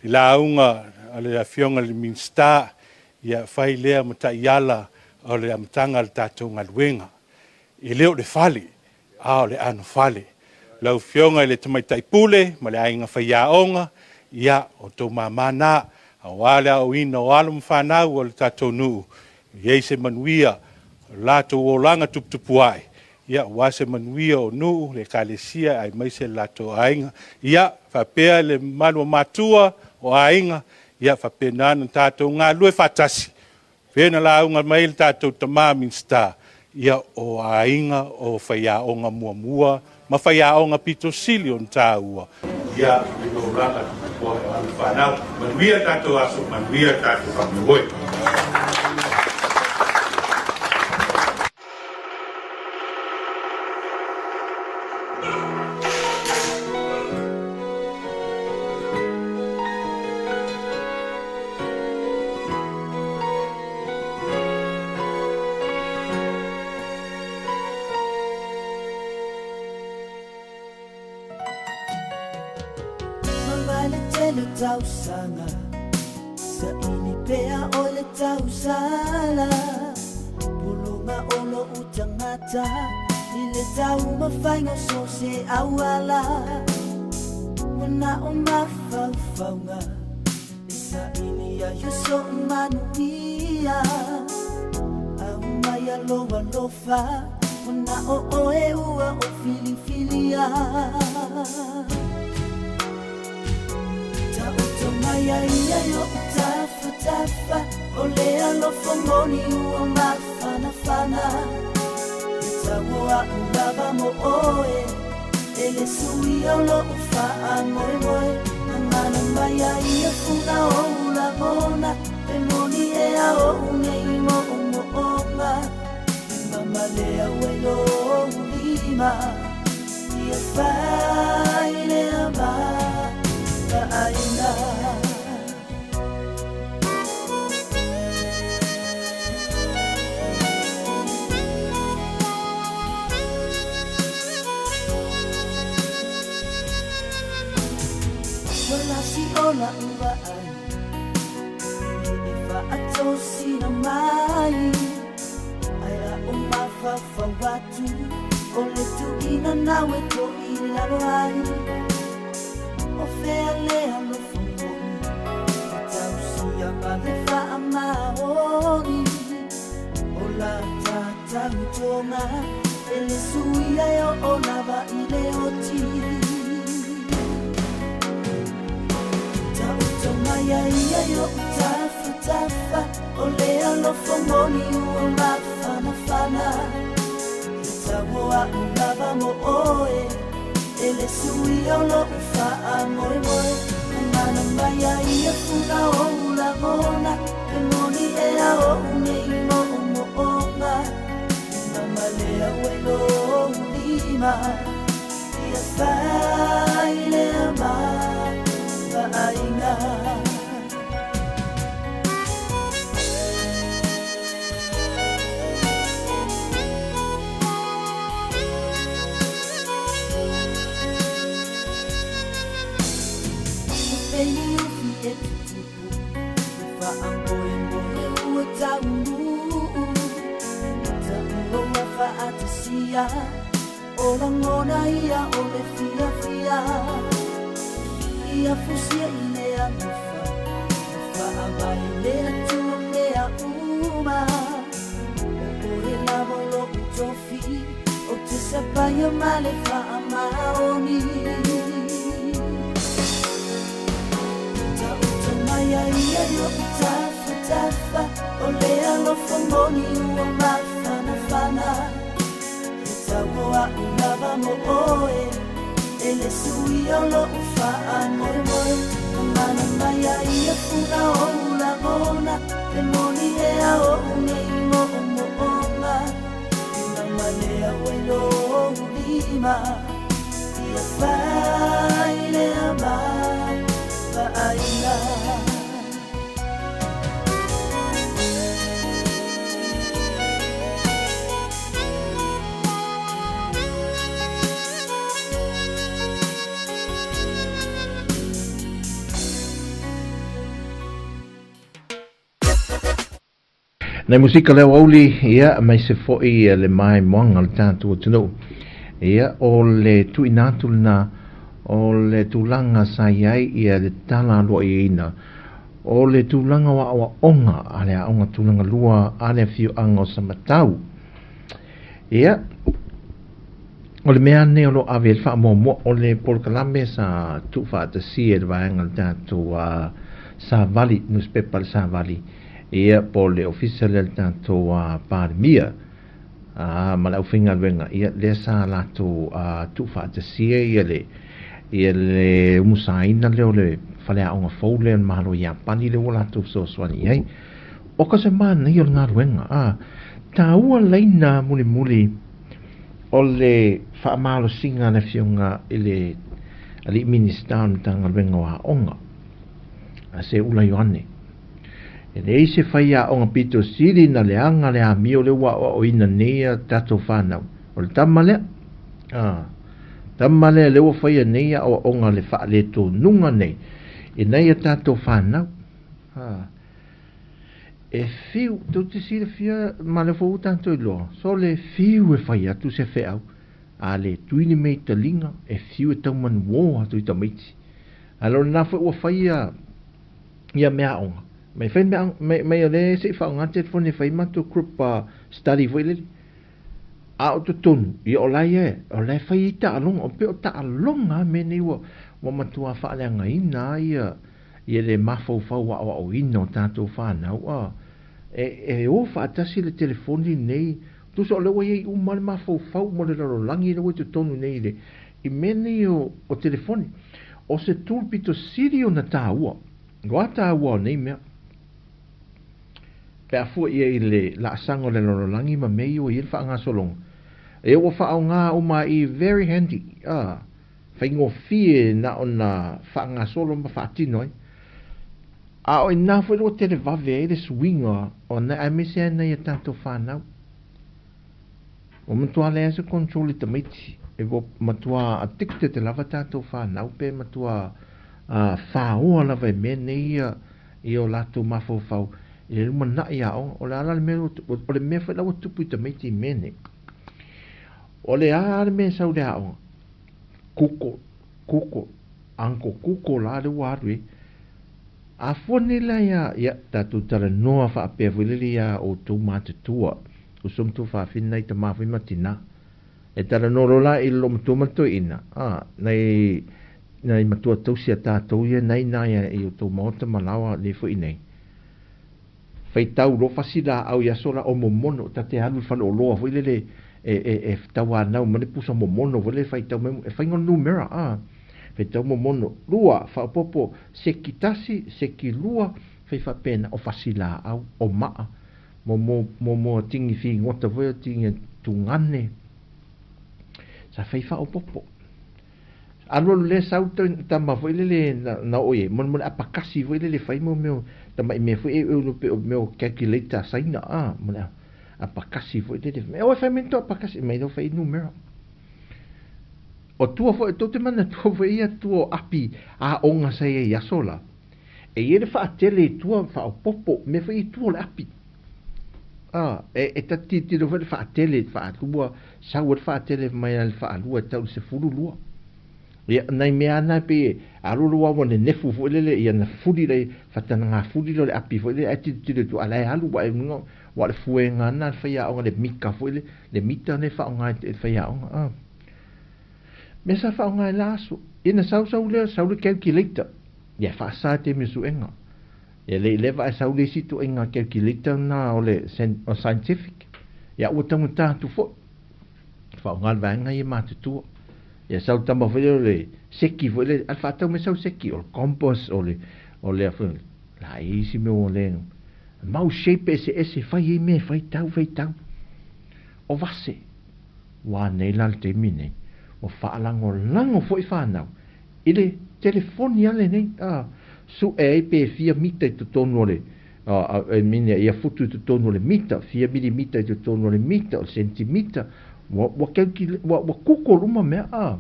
lauga a le Afioga i le Minisita, ia fai lea ma taiala o le amataga o le tatou galuega. E le o le fale, a o le anofale. Lau Afioga i le Tamaitai Pule ma le aiga faiaoga, ia, o outou mama na, aua le aoaoina o alo ma fanau a le tatou nuu, ia i ai se manuia o le latou olaga tuputupuae, ia, aua se manuia o nuu, le Ekalesia aemaise le latou aiga. Ia, faapea le mamalu o matua, o aiga, ia faapena ona tatou galulue faatasi. Pei ona lauga mai le tatou tama Minisita, ia o aiga o faiaoga muamua ma faiaoga pito sili ona taua. Ia le olaga o alo ma fanau. Manuia le tatou aso, manuia le tatou faamoemoe. Mavae le tele tausaga Saili pea o le tausala Pulunga o lo'u tagata I le taumafaiga o so se auala Mana'o mafaufauga E saili ai o so'u manuia Aumaia lou alofa Mana'o oe ua ou filifilia Taoto mai a ia i o'u tafatafa O le alofa moni ua mafanafana E tau a'u lava mo oe E le suia o lo'u faamoemoe Gagana mai a ia funa o'u lagona E moni ea o'u nei mo'omo'oga E mamalea ai lou lima Ia fai lea ma vaaiga. Ua lasi o la'u vaai E le faatosina mai Ae a ou mafaufau atu O le tuuina nau e toilalo ai O fea le alofa moni E tausia ma le faamaoni O la tatautoga E le suia e oo lava i le oti Taoto mai a ia i o'u tafatafa O le alofa moni ua mafanafana E tau a'u lava mo oe E le suia o lo'u faamoemoe Gagana mai a ia funa o'u lagona E moni ea o'u nei mo'omo'oga E mamalea ai lou lima Ia fai lea ma vaaiga. E pei ni ufi e tutupu, e faamoemoe ua taunuu. Taua ua faatasia, o lagona ia o le fiafia. Ia fusia i le alofa, e faavae le Atua mea uma. O oe lava o lo'u tofi. Ou te sapaia ma le faamaoni. Taoto mai a ia i oʻu tafatafa, o le alofa moni ua mafanafana. He tauoaʻu lava mo ʻoe, e le suia o loʻu faamoemoe. Ua mana mai a ia funa ou lagona, e moni ea oʻu nei moʻomoʻoga. I mamalea ai lou lima, ia fai lea ma vaaina. Nai musika leo auli, ia, aemaise foi le maimoaga o le tatou atunuu. Ia, o le tuuina atu lena o le tulaga sa i ai ia le tala aloaiaina o le tulaga o aoaoga a le aoga tulaga lua a le afioaga o Samatau. Ia, o le mea lenei o lo o ave i le faamuamua o le polokalame sa tuufaatasia e le vaega o le tatou Savali, nusipepa a le Savali, ia, po o le ofisa lea a le tatou Palemia ma le aufaigaluega, ia, lea sa latou tuufaatasia ia le ia le umusaina lea o le faleaoga fou lea o le Malo o Iapani lea ua latou fesoasoani i ai. O ka se manaia o le galuega, a taua laina mulimuli o le faamalosiga a le Afioga i le Alii Minisita o le Matagaluega o Aoga, a Seuula Ioane. E leai se faiaoga pito sili na leaga le amio lea ua aoaoina nei a tatou fanau. O le tama lea, a, tama lea lea ua faia nei aoaoga le faaletonuga nei i nai a tatou fanau. A, e fiu, tou te silafia ma lea foi ua tatou iloa, so le fiu e fai atu se feau, a le tui ni mea i taliga, e fiu e tau manuō atu i tamaiti. A o lena foi ua faia ia meaaoga, mai fai mea, mai, mai o lea se i faaaoga telefoni e fai matou group study foi lele. A o totonu, ia o la ia, o la e fai ai taaloga, o pei o taaloga a mea nei ua, ua matua faaleagaina ai ia, ia le mafaufau aoaoina o tatou fanau, a, e, e o faatasi le telefoni nei, tusa o lea ua i ai uma le mafaufau mo le lalolagi lea ua i totonu nei i le, i mea nei o, o telefoni. O se tool pito sili ona taua, loa taua o nei mea. Pe a fua i ai i le laasaga o le lalolagi ma mea ia ua i ai le faagasologa, ia ua faaaoga uma i very handy, a, faigofie na ona faagasolo ma faatino ai. A o ina foi ua televave ai le suiga o nai, aemaise ai nai a tatou fanau. Ua matua leai se control i tamaiti. E ua matua addicted lava tatou fanau pe matua faoa lava e mea nei ia i o latou mafaufau i le lumanai aoga. O le a la le mea o le mea foi la ua tupu i tamaiti i mea nei. O le a le mea e sau i le aoga? Google, Google, Uncle Google la le ua alu e. A fua nei la ia, ia, tatou talanoa faapea foi lele iā outou matutua, uso ma tuafafine nai tama foi ma tinā. E talanoa loa la i le loomatua ma le toeaina, a, nai, nai matua tausi a tatou ia nai ina ia i outou maota ma laoa nei foi nei. Faitau loa fasi laau i aso la o momono, ta te alu i le faleoloa foi lele e, e, e tauanau mai le pusa momono foi lele faitau mai, e faiga o le numera, a. Faitau momono, lua, faaopoopo, seki tasi, seki lua, fai faapena, o fasi laau, o maa, mo, mo, mo, mo tigi figota foi, o tigi tugane, sa fai faaopoopo. Alualu lea sau tama foi lele na oo i ai, mo le apakasi foi lele fai mo mea o tamai mea foi e ulu pei o mea o calculator a Saina a, mo le apakasi foi lele. E oe fai mai to apakasi, mai leo fai numera. O tua foi, tou te manatua foi ia tua o api aoga sa i ai i aso la. E i ai le faatele i tua faaopoopo, mea foi i tua o le api. A, e, e ta tilotilo foi le faatele, faalua, sau ai le faatele mai le faalua e tau i le 12. Ia, nai mea lava na e pei e alualu lava ua nenefu foi lele, ia na fuli le, faatanaga fuli lea o le api foi lele, ae tilotilo i tua, a la e alu ae i luga. Aua o le fuega lena a le faiaoga, le mika foi le, le mita lea e faaaoga e le faiaoga, a. Mea sa faaaoga i la aso, ia na sau sau lea, sau le calculator, ia e faasa i taimi o suega. Ia le i leva ae sau le isi ituaiga calculator lena o le scientific, ia ua taugata atu foi. Faaaoga le vaega ia matutua. Ia sau le tama foi lea o le seki foi lea, a le faatau mai sau seki, o le compass, o le, o le a foi, la e i ai isi mea ua le, mau shape eseese e fai ai mea e faitau faitau. O vase, ua anei la le taimi nei, ua faalagolago foi fanau i le telefoni a lenei, a, sue ai pe fia mita i totonu o le, a, I mean, ia futu i totonu o le mita, fia milimita i totonu o le mita, o le sentimita, ua, ua calculate, ua, ua google uma mea, a.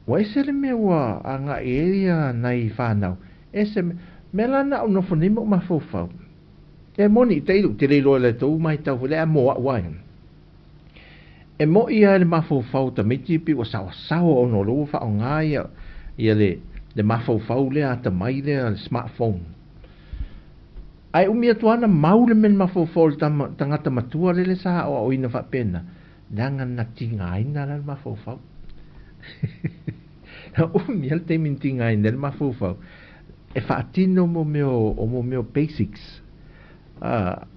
Ua ese le mea ua agai ai ia nai fanau, ese mea, mea la na ou nofo nei ma ou mafaufau. E moni, te ilu, te le iloa i la tou matau foi lea, a mo au ai. E moʻi lava i le mafaufau o tamaiti pei ua saoasaoa ona o lea ua faaaoga ia ia le le mafaufau lea atamai lea le smartphone. Ae umi atu lava ona mau le mea i le mafaufau o le tama tagata matua lele sa aoaoina faapena, leaga na tigaina la le mafaufau. Na umi lava le taimi na tigaina ai le mafaufau e faatino mo mea o mo mea o basics. A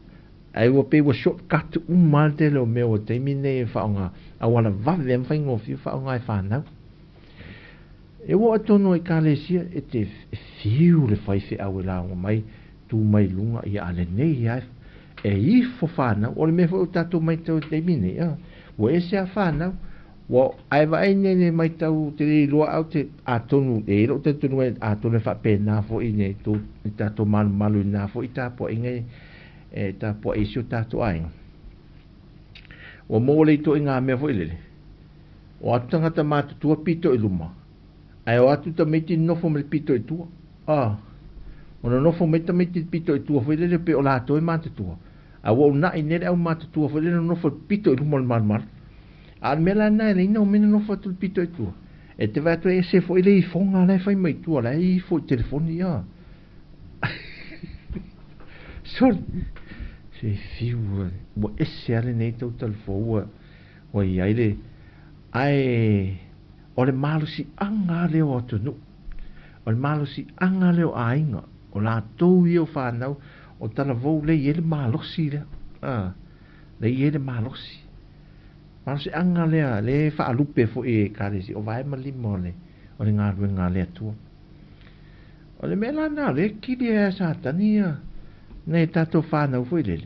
Ae ua pei ua short cut uma lava le tele o mea ua taimi nei e faaaoga, auala vave ma faigofie faaaoga e fanau. E ua oo tonu ai ekalesia e te fiu le faifeau e lauga mai, tu mai luga, ia a lenei lava e ifo fanau. O le mea foi ua tatou maitau i le taimi nei, a, ua ese lava fanau, ua, ae vaai nei le maitau te le iloa au te, atonu, e i ai lou talitonuga atonu e faapena foi i le tatou malumalu i lena foi tapuaiga e tapuai i si o tatou aiga. Ua maua le itoaiga mea foi lele, o atu tagata matutua pito i luma, ae o atu tamaiti nofo ma le pito i tua. Ah, ona nofo mai tamaiti i le pito i tua foi lele pei o latou e matutua. A ua una'i nei le au matutua foi lele nonofo i le pito i luma o le malumalu. A o le mea la lena e leai na omai nonofo atu i le pito i tua. E te vaai atu e ese foi le ifoga la e fai mai tua, la e ifo i telefoni, ah. Sorry. Se fiu, ua ese lava lenei tautala fou ua, ua i ai le... Ae, o le malosiaga lava lea o atunuu, o le malosiaga lea o aiga, o latou ia o fanau, o talavou lea e i ai le malosi lea, a, lea e i ai le malosi. Malosiaga lea, lea e faalupe foi e Ekalesia, o vae ma lima o le, o le galuega a le Atua. O le mea la lena o lea e kili ai a Satani ia nai a tatou fanau foi lele,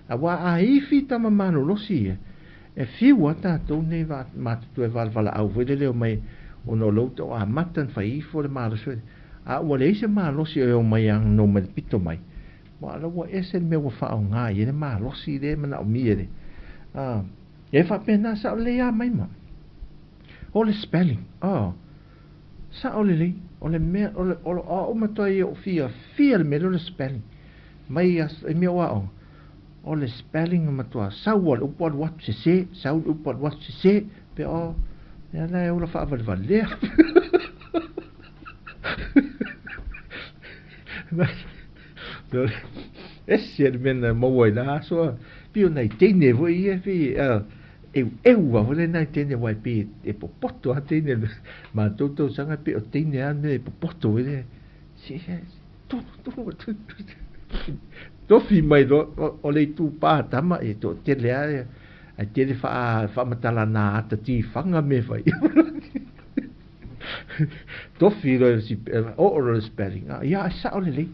aua a ifi tama malolosi ia, e fiu a tatou nei matutua e valavalaau foi lele omai ona o lea ua tau amata ona fai ifo le malosi foi lele, a ua leai se malosi e omai agno mai le pito mai, aua o la ua ese le mea ua faaaoga i ai le malosi lea e manaomia e le, a, e faapena sao lelei a mai ma. O le spelling, oh. Sao lelei, o le mea, o le, o lo au matua ia o fia, fia le mea lea o le spelling. Mai aso, i mea o aoga, o le spelling matua sau a le upu alu atu sese, sau le upu alu atu sese, pe o, ia la e ola faavalevalea. Ese le mea na maua i la aso a, pei o nai teine foi ia, pei, eueu lava foi lena i teine aua e pei e popoto lava teine o le matou tausaga e pei o teine lava le mea e popoto foi lea tofi mai loa o le itupa tama e toatele lava ae tele faamatala ata tifaga mea e fai tofi loa oo loa le spelling ia ae sao lelei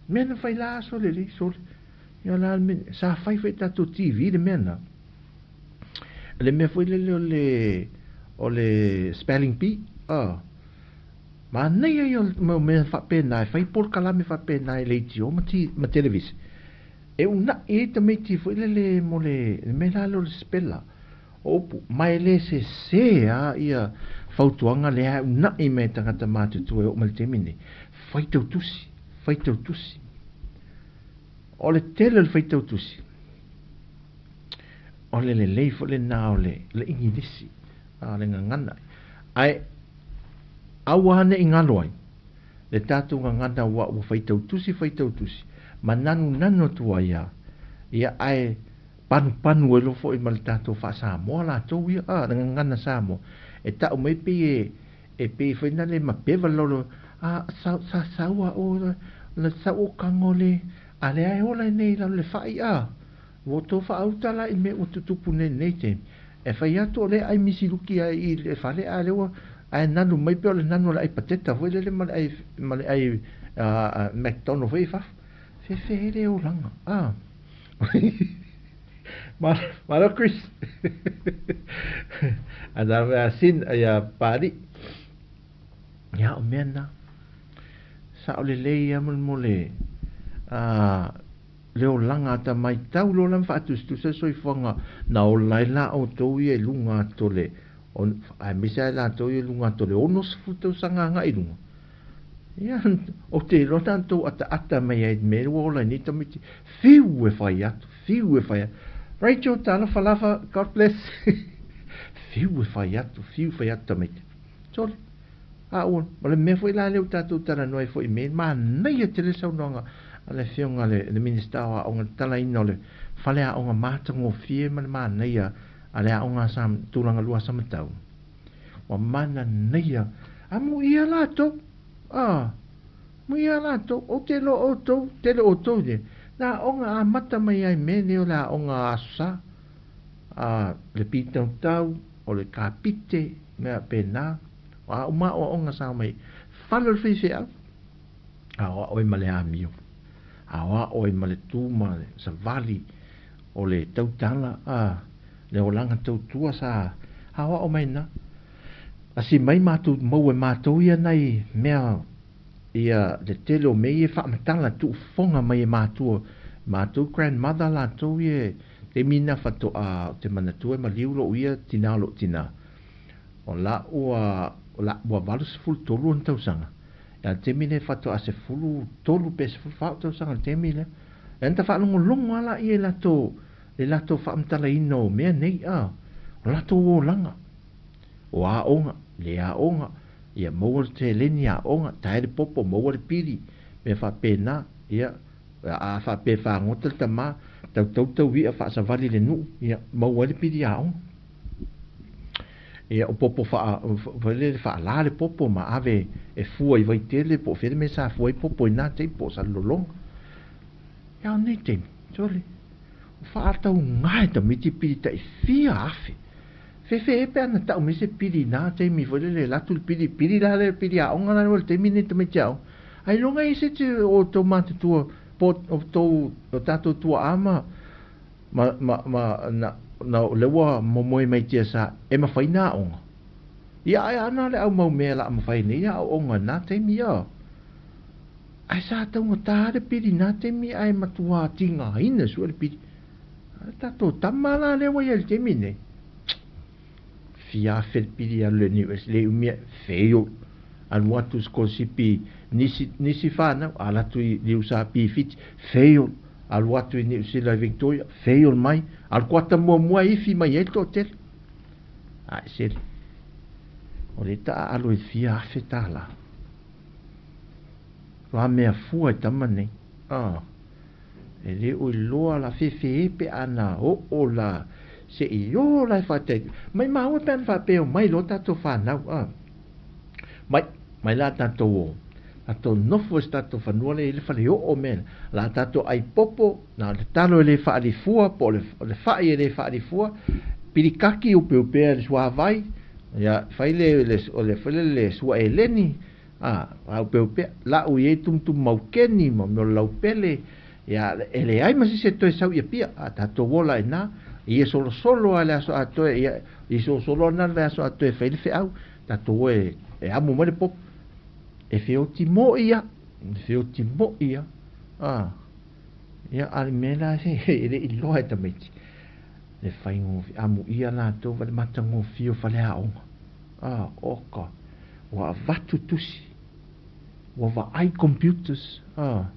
mea na fai la aso lelei sole ia la le mea sa fai foi tatou TV le mea lena le mea foi lele o le o le spelling bee a manaia ia o mea faapena e fai polokalame faapena i leitio ma ti ma televise e una'i ai tamaiti foi lele mo le le mea la lea o le spela o upu ma e le sese a ia fautuaga lea e una'i mai e tagata matutua e oo mai le taimi nei faitau tusi faitau tusi o le tele o le faitau tusi O le lelei foi lena o le le Igilisi, a o le gagana. Ae aua ne i galo ai le tatou gagana aua ua faitau tusi, faitau tusi. ma nanunanu atu ai lava, ia, ae panupanu ai loa foi ma le tatou faa-Samoa latou ia, a, le gagana Samoa, e tau mai pei e, e pei foi na le mapeva le laolao, a, sa, sa sau a o, le sau o kago le, a lea e ola nei i lalo le fai, a. Ua outou faauta la i mea ua tutupu nei i lenei taimi. E fai atu o lea e ai misiluki ai i le fale a lea ua ae nanu mai pei o le nanu o le ai pateta foi lele ma le ai ma le ai McDonald foi i fafo. Fefe ai le olaga. Ah. Malo Chris. Ana mea sin ia Pali. Ia o mea na. Sao lelei ia molemole. Ah Le olaga a tamaitau loa la ma faatusatusa le soifuaga na ola ai la outou ia i luga atu o le aemaise lava i latou ia i luga atu o le 60 tausaga agai i luga. Ia, ou te iloa na outou ataata mai ai i le mea ua ola ai nei tamaiti, fiu e fai atu, fiu e fai atu. Rachel, talofa lava, God bless. Fiu e fai atu, fiu e fai atu tamaiti. Sole. A ua, o le mea foi la lea ua tatou talanoa ai foi i mea, manaia tele le saunoaga a le Afioga i le Minisita o Aoga i le talaina o le faleaoga matagofie ma le manaia a le aoga a Tulaga Lua a Samatau. Ua mananaia, amuia latou, a, amuia latou, ou te iloa outou, tele o outou ia, na aoga amata mai lava i mea nei o le aoga Aso Sa, a, le pitautau, o le kapite, mea pēnā. O a uma aoaoga sa mai fale o le faifeau, aoao ai ma le amio, aoao ai ma le tu ma le savali o le tautala, a, le olaga tautua sa aoao mai na. Asi mai matou maua e matou ia nai mea ia le tele o mea ia e faamatala tuufofoga mai e matua, matou grandmother latou ia taimi na faatoa ou te manatua e maliu lou ia tina o lou tina. O la ua, o la ua 83 ona tausaga, a le taimi lea faatoa 13 pe 14 tausaga i le taimi lea. E ana ta faalogologo lava laia i latou, i latou faamatalaina o mea nei, a, o latou olaga, o aoga, le aoga, ia maua le seleni aoga, tae le popo, maua le pili, mea faapena, ia, a faapea e fagota le tama, tautau tau i'a faasavali i le nuu, ia, maua ai le pili aoga. Ia, o popo faa, foi lele faalā le popo ma ave e fua i Vaitele po o fea le mea sa fua ai popo i na taimi po o Salelologa. Ia, o nei taimi, sole, ua faatauga e tamaiti pili tai fia afe. Fefe e pe ana tau mai se pili i na taimi foi lele e alu atu le pili, pili la le pili aoga la le taimi nei tamaiti aoga. Ailoga i se te o tou matutua po o tou o tatou tuaa ma Ma, ma, ma, na, na, o lea ua momoe mai tia sa e mawhai nā aoga. Ia ae ana le au mau mea la mawhai nei aoga nā taimi ia. Ae sa taugata le pili nā taimi ae matua tīngāina sua le pili. A tātou tama la lea ua ia i le taimi nei. Fia afe le pili alu le New East le umia fail. Alu atu sikolasipi nisi, nisi whanau, ala atu i Niusa P-Fiti, fail. Alu atu i Niu Sila i Victoria, fail mai. Alu kuata muamua e ifi mai ai le toatele. Ae sele. O le taa alu e fia afe tālā. La mea fua e tama nei. Ah. E le o iloa la fefe e pe ana oo la se i o la e whātai. Mai māua pe ana whāpeo mai lo tātou whānau. Ah. Mai, mai la tātou o. Tātou nofo e se tātou whanua le i le whare oo mea. La tātou ai popo, nā le talo e le whaalifua, po o le, o le whai e le whaalifua, pilikaki upeupea le suāwai, ia, whai le, le, o le, whai le, le sua eleni, a, upeupea, lau i e tumutumu maukeni, ma mea o le laupele, ia, e leai ma se isi e toe sau i Apia, a tātou ola i nā, ia solosolo a le aso atoa, ia, i solosolo ana le aso atoa e whai le wheau, tātou o e, e amo mai le popo, E feoti mo ia, e feoti mo ia, a, ia a le mea la e le i loa e tamaiti. Le faigofie, amuia latou va le matagofie o faleaoga. A, oka, ua avatu tusi, ua vaai computers, a,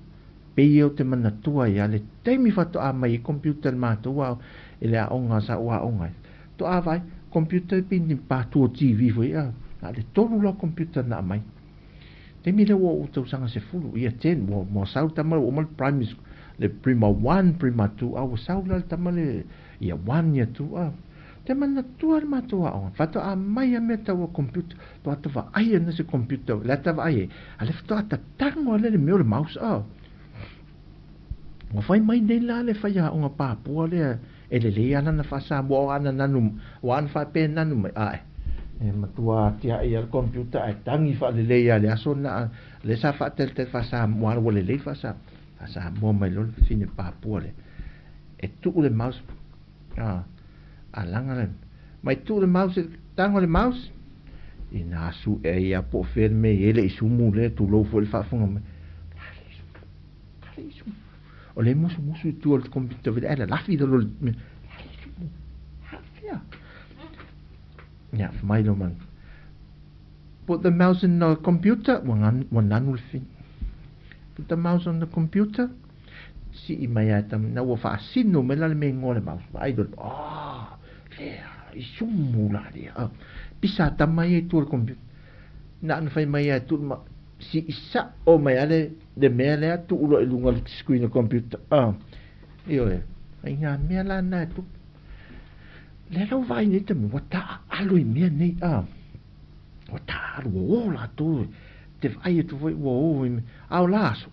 pei ia o te manatua ia le taimi faatoa mai ai computer i le matou ao i le aoga sa ou aoga ai. Toa vaai, computer pei ni patu o TV foi, a, na o le tolu la computer na aumai. Taimi lea ua ou tausaga 10, ia 10, ua, ua sau tama ua uma le primary school. le Prima 1, Prima 2, a ua sau la le tama le Year 1, Year 2, a. Te manatua le matou aoga, faatoa mai a mea tau o computer, toa ta vaai ana se computer, le ata vaai ai, a le faatoa tatago a le le mea o le mouse, a. Ua fai mai nei la le faiaoga papua lea e lelei lava lana faa-Samoa o ana nanu, ua ana faapea e nanu mai, ae, e matua atiae lava le computer ae tagi faalelei lava i le aso lena, lea sa faatalitali faa-Samoa ua lelei faa-Samoa mai loa le fafine papua lea. E tuu le mouse, a, a laga le, mai tuu le mouse, tago le mouse, ina asu ea ia po o fea le mea e i ai le isumu lea, tulou foi le faafofoga mai, O le musumusu i tua o le computer vele ae lalafi i lalo o le mea. Afea. Ia, mai lo man. Put the mouse in the computer, ua, ngan, ua nanu le fini. Put the mouse on the computer, sii mai a tam, na ua faasino mai la le mea ingoa le mouse. Vaai lo, ah, lea, i sumu la lea. Ah, pisa tama ia i tua o le computer. Na ana fai mai a tu ma, Sii sa'o mai a le, le mea lea tuu loa i luga o le screen o computer. Ah, ioe, ai ngā mea la na e tupu. Lea lau vaai nei taimi, ua taaalo i mea nei, ah, ua taaalo, ua o latou, te vaai atu foi ua o i mea, a o la aso,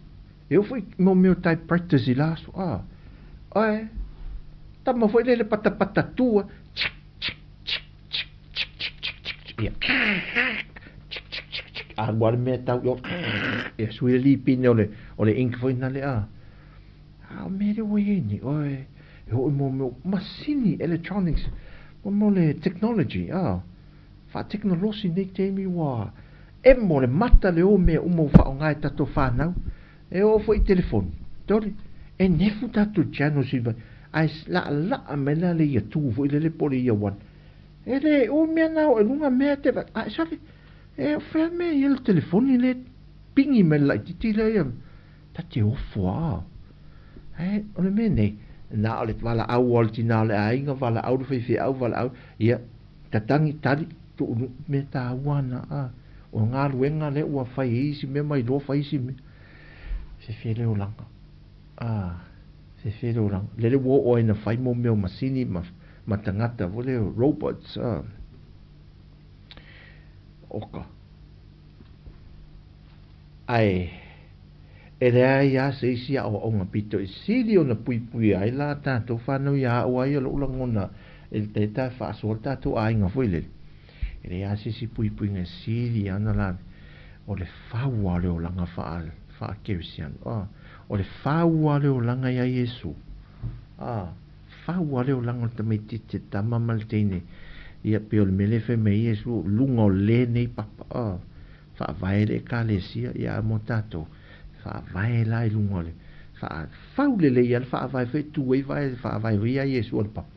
e oo foi mo mea o typewriters i la aso, ah, oe, tama foi lea le patapata tua, tsk, tsk, tsk, Ia. Alu a le mea tau i o. Ia sui le lipine o le, o le ink foi na le a. A o mea lea ua i ai nei, oe, e hoi mo mea masini, electronics, mo mea o le technology, a. Faateknolosi nei taimi ua emo le mata le o mea uma ua faaaoga e tatou fanau. E oo foi i telefoni, tole, e nefu tatou channels i vai, ae laalaa mai la le ia two foi lele po o le ia one. E le o mea na o e luga mea te vai, ae sale, e o fea mea i le telefoni le pingi mai le laititi lea ia, ta te ofo a. Ae o le mea nei, na o le valaau o le tina o le aiga, valaau le faifeau, valaau, ia, tatagi, tali, tuu mea taua ana a. O galuega lea ua fai ai isi mea ma iloa fai isi mea. Fefe le olaga. A, fefe le olaga. Lele ua oo ai na fai mo mea o masini ma, ma tagata foi lea robots. A. Oka. Ae, e leai lava se isi aoaoga pito i sili ona puipuia ai la tatou whanau ia au ai o lo'u lagona e le ta faasoa le tatou aiga foi lele. E leai lava se isi puipuiga e sili ana la o le fau lava o le olaga faa, faa-kerisiano. Ah, o le fau lava o le olaga iā Iesu. Ah, fau lava le olaga o le tamaitiiti e tama ma le teine. Ia, pei o le mea lea e fai mai ai Iesu, o luga o lenei papa. Ah, faavae le Ekalesia, ia a mo tatou, faavae la i luga o le, faa, fau lelei lava le faavae foi e tu ai vae, faavae foi ia Iesu o le papa.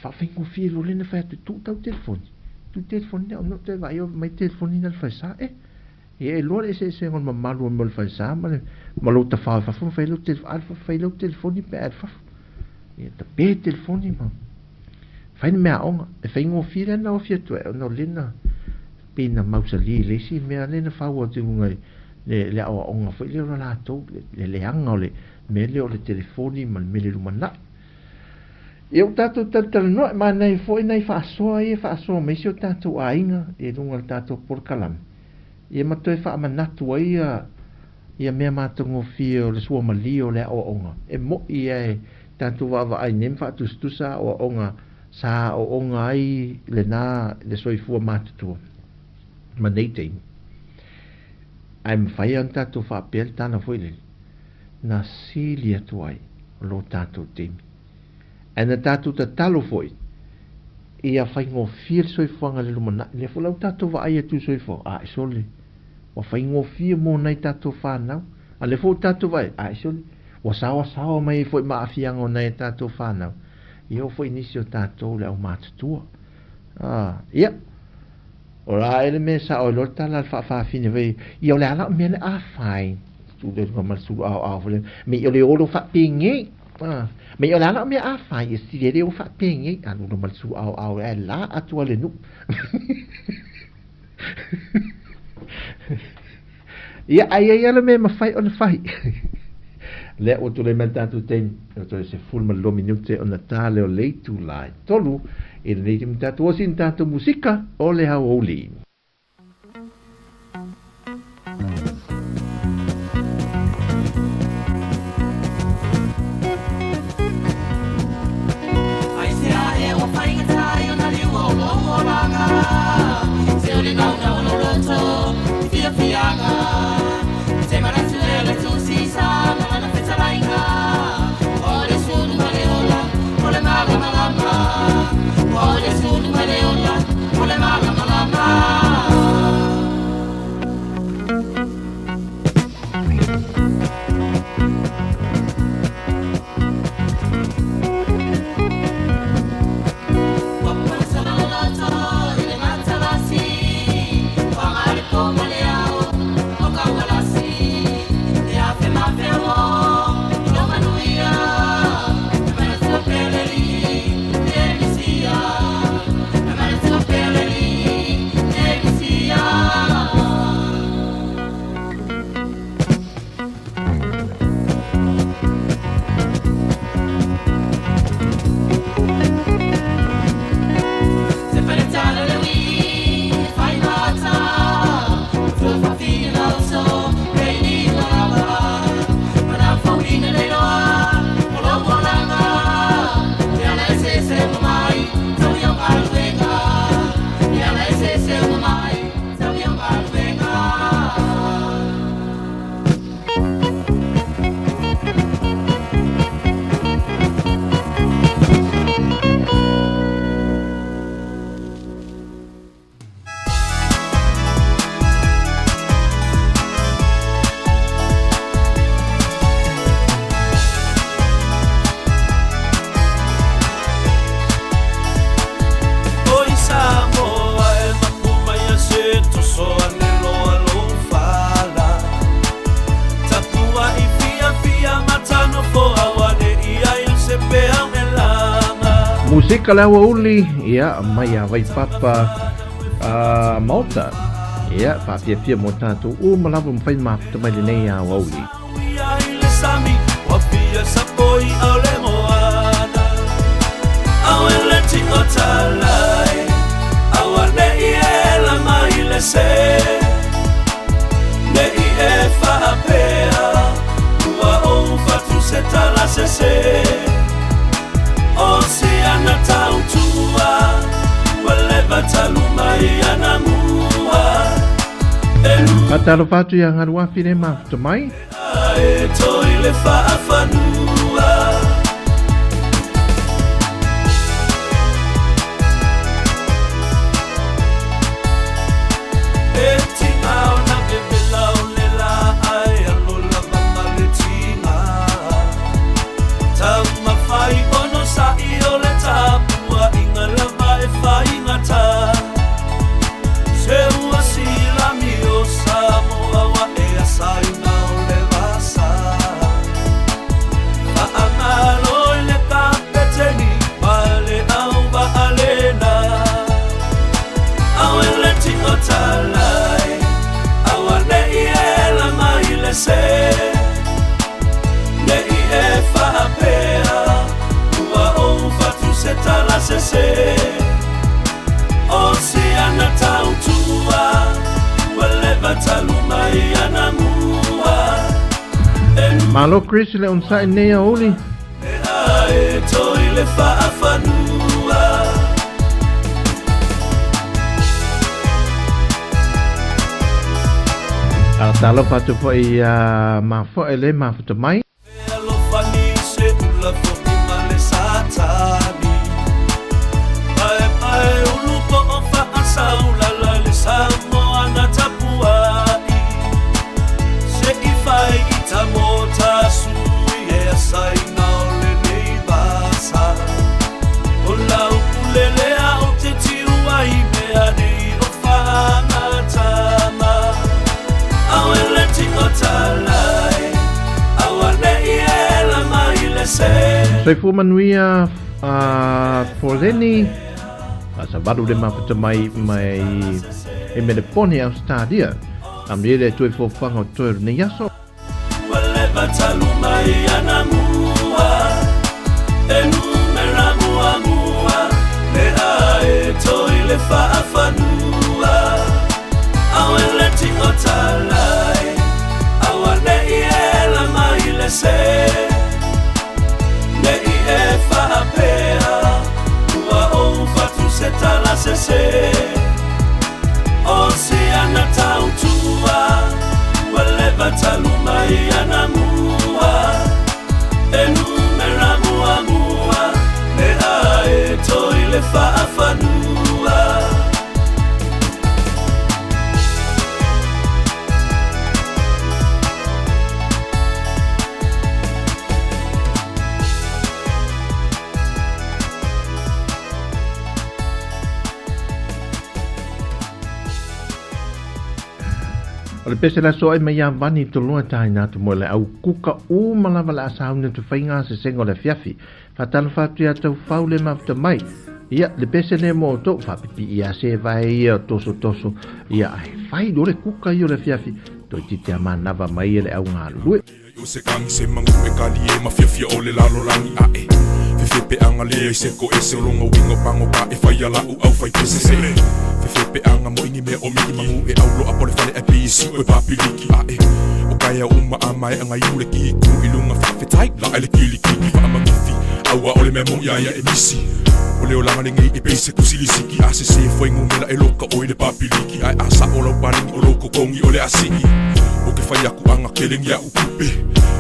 Faafaigofie loa lea na fai atu, tuu tau telefoni, tuu telefoni lea ona ou toe vaai mai telefoni na le falesa. Eh, ia e iloa le eseesega o le mamalu o le mea o le falesa ma le, ma lou tafao i fafo ma fai lau telefoni, a fai lau telefoni pe a i fafo. Ia tape telefoni ma fai le mea aoga. E faigofie lea na ofi atu ai, ona o lea na pei na mausali i le isi mea lea na fau atu i luga i le, le aoaoga foi lea o le latou, le, le leaga o le mea lea o le telefoni ma le mea le lumanai. Ia ua tatou talatalanoa, e manaia foi nai faasoa ia e faasoa mai si o tatou aiga i luga o le tatou polokalame, ia ma toe faamanatu ai ia, ia mea matagofie o le suamalie o le aoaoga. E mo'i ia e tatou vaavaai nei ma faatusatusa aoaoga sa aooga ai lena le soifua matutua ma nei taimi. Ae mafai lava ona tatou faapea le tala foi lele, na sili atu ai lo tatou taimi. Ae na tatou tatalo foi ia faigofie le soifuaga i le lumanai. Lea foi la ua tatou vaai atu i le soifuaga, ae sole, ua faigofie mo nai tatou fanau. A lea foi ua tatou vaai, ae sole, ua saoasaoa mai ai foi ma aafiaga o nai a tatou fanau. Ia oo foi i nisi o tatou le aumatutua. Ah, ia. O la ae le mea e sao ai loa le tala a le faafafine fai, ia o le a la o mea le a fai. Tu le ma le sulu ao ao fale, me i o le olo faapengei. Ah, me i o le a la o mea a fai, e sili le o faapengei. Alu lo ma le sulu ao ao e la atu a le nuu. Ia, ai ai le mea mafai ona fai. Lea ua tulai mai le tatou taimi, ua toe 12 minute ona ta lea o le itula e tolu i lenei taimi tatou osi ni tatou musika o le aoauli. Musika le aoauli, ia, mai a Waipapa uh, Maota. Ia, whaafiafia mō tātou uma lava mawhai mafuta mai lenei aoauli. Faatalofa atu ia Galuafi le mafuta mai. Malo Chris le onosai nei aoauli. Talofa atu foi ia Mafoe le mafuta mai. Soifua manuia a Poleni a sa valu le mafuta mai mai e Melepone Australia. Amuia le Atua i foafoaga o toe o lenei aso. leva talu mai anamua E numera muamua Lea e toi le faafanua Awele ti o talai Awa nei e la mai le se Nei e faapea Ua ou fatu se tala se se O siana tautua Ua leva talu mai anamua E numera muamua Lea e toi le faafanua. O le pese la soai mai ia vani toloa taina atu mo le au kuka uma lava le a sauni atu faiga sesenga o le afiafi. Faatalofa atu ia tau fau le mafuta mai. Ia, le pese le mo outou, faapipii ia se vae ia o tosotoso, ia ae fai loa le kuka ia o le afiafi, toeitiiti a manava mai e le au galulue. O se kagi se magu e kalie ma fiafia o le lalolagi aʻe Fefepeaga leai se koese o loga uiga o pagopa e fai a la'u au fai pese se Fefepeaga moʻi ni mea o miki magu e auloa po le fale ae pisi o e papiliki aʻe O kaea uma a maeʻa gaiu le kiku i luga faafetai laʻe le kilikiki faamagifi aua o le mea moʻi aia e misi O le olaga lenei e pei se kusilisiki a sesē fuainumera e loka ʻoe i le papiliki ae a saʻo lau paleni o lou kokogi o le a sii O ke fai aku aga kelegi aʻu kupe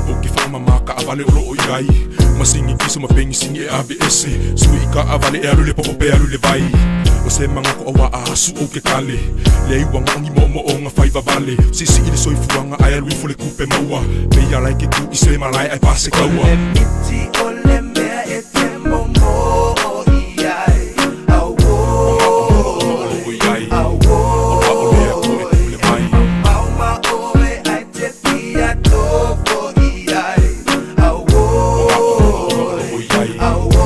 O ke faamamā kaʻawale o loo i ai Masigi kiso ma pengi sigi e ave ese Sui i kaʻawale e alu i le popo pe alu i le vai O se magaku auā a asu ou ke kale Leai ua gaogi moomooga fai vavale Siisii le soifuaga ae alu ifo le kupe maua Pei ala e ke ku i se malae ae pase kaua. O le miti o le mea e te momoo i ai, Auoi, auoi, E mamao ma oe ai te fia nofo i ai, Auoi, auoi.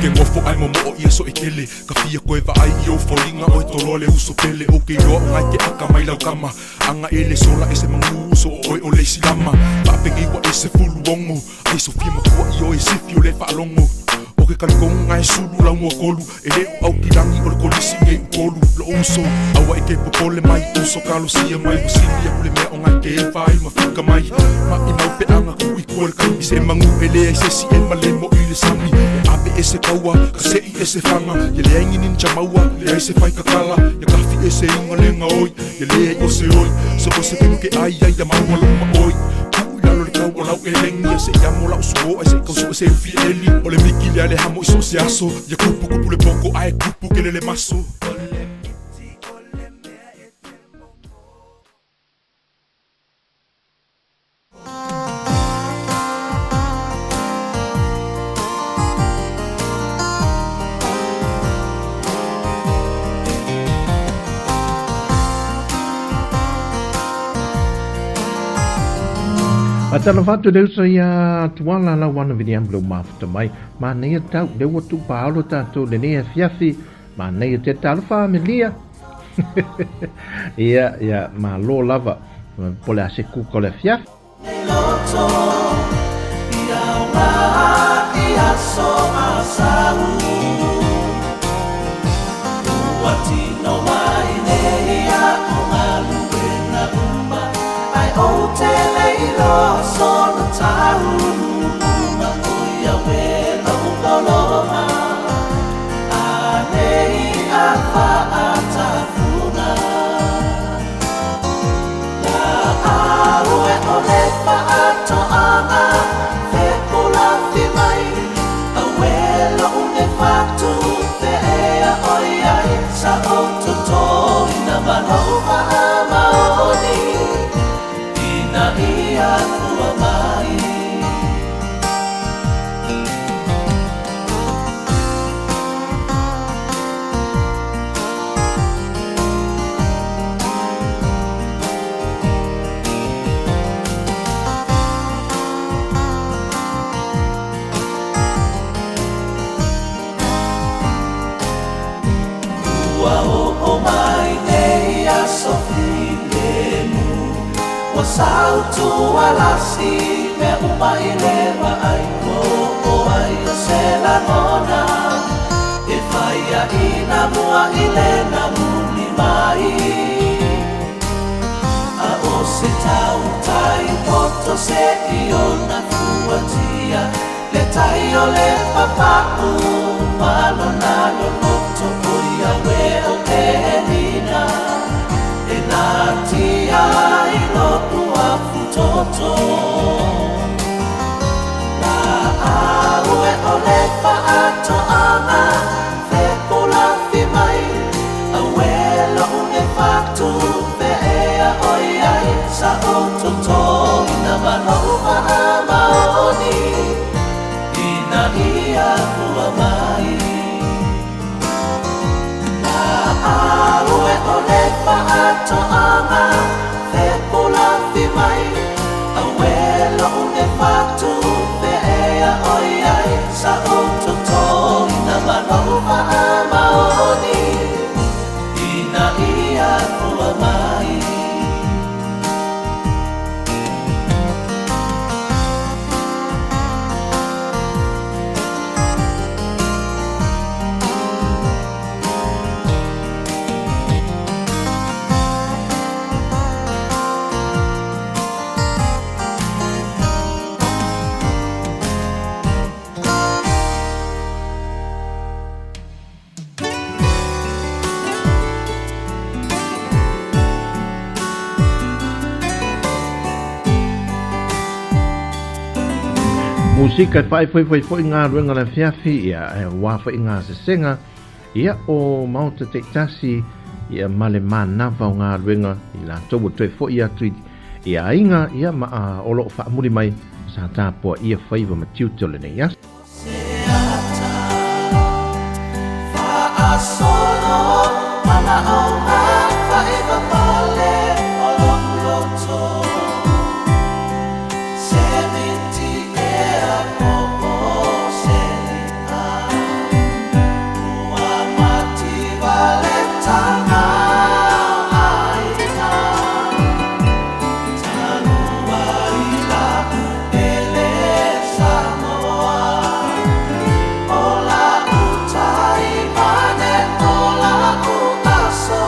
Ke ngofo ae momoo ia so e kele Ka fia koe vaai i ou foliga Oe toloa le uso pele O ke iloa o ngai ke aka mai lau kama Aga e le sola e se magu uso o oe o le isi lama Faapengei ua e se fulu ogo Ai Sofia matua i oe sifi o le faalogo O ke kalikonga e sulu lau mua kolu E le o aukilagi o le kolisi nei upolu Lo uso aua e ke popole mai Uso kalosia mai ua sili aku le mea o ngai ke e fai ma fika mai Maʻimau peaga ku i kua le kaimi Se magu e leai se isi e malemo i le sami E ave e se kaua ka seʻi e se faga Ia leai ni ninja maua leai se fai kakala Ia kafi e se iga le gaoi Ia leai o se oi So o se kenu ke ai ai ia maua lou maʻoi Tuu i lalo le kau o lau elegi Ia seʻi amo lau suo ai seʻi kausu e se ufi e eli O le miki lea le hamo i so o se aso Ia kupu kupu le poko ae kupu kele le maso. O le miti o le mea e te momoo. Faatalofa atu le uso ia Tuala Lauana Viliame lou mafuta mai. Manaia tau, lea ua tuupaolo tatou lenei afiafi. Manaia te talofa Amelia. Ia, ia, malo lava. Po le a se kuka o le afiafi. Sautualasi mea uma i le vaai ua oo ai o se lagona e fai aʻina mua i le namuli mai. A o se tautai poto se i ona fuatia le tai o le papa'u ma lona loloto o ia uē o Penina e natia ai lo'u afutoto. La'au e o le fa'ato'aga fepulafi mai auē lo'u nei fatu fe'ea oi ai sa ou totoina ma lo'u fa'amaoni ina ia fua mai. La'au e o le fa'ato'aga fepulafi mai auē lo'u nei fatu fe'ea oi ai sa ou totoina ma lo'u fa'amaoni ina ia fua mai. Musika e whaefoefoi foi galuega le afiafi, ia, aua foi gasesega, ia, o Maota taitasi, ia, ma le manava o galuega i latou ua toe foi atu i, i aiga, ia, ma a, o lo o faamuli mai sa tapuaia faiva ma tiute o lenei aso. Se ata fa'asolo mana'oga faiva pale o lo'u loto se miti ea po o se i'a ua mativa le tamaoaiga talu ai la'u pele Samoa o la'u taimane o la'u aso.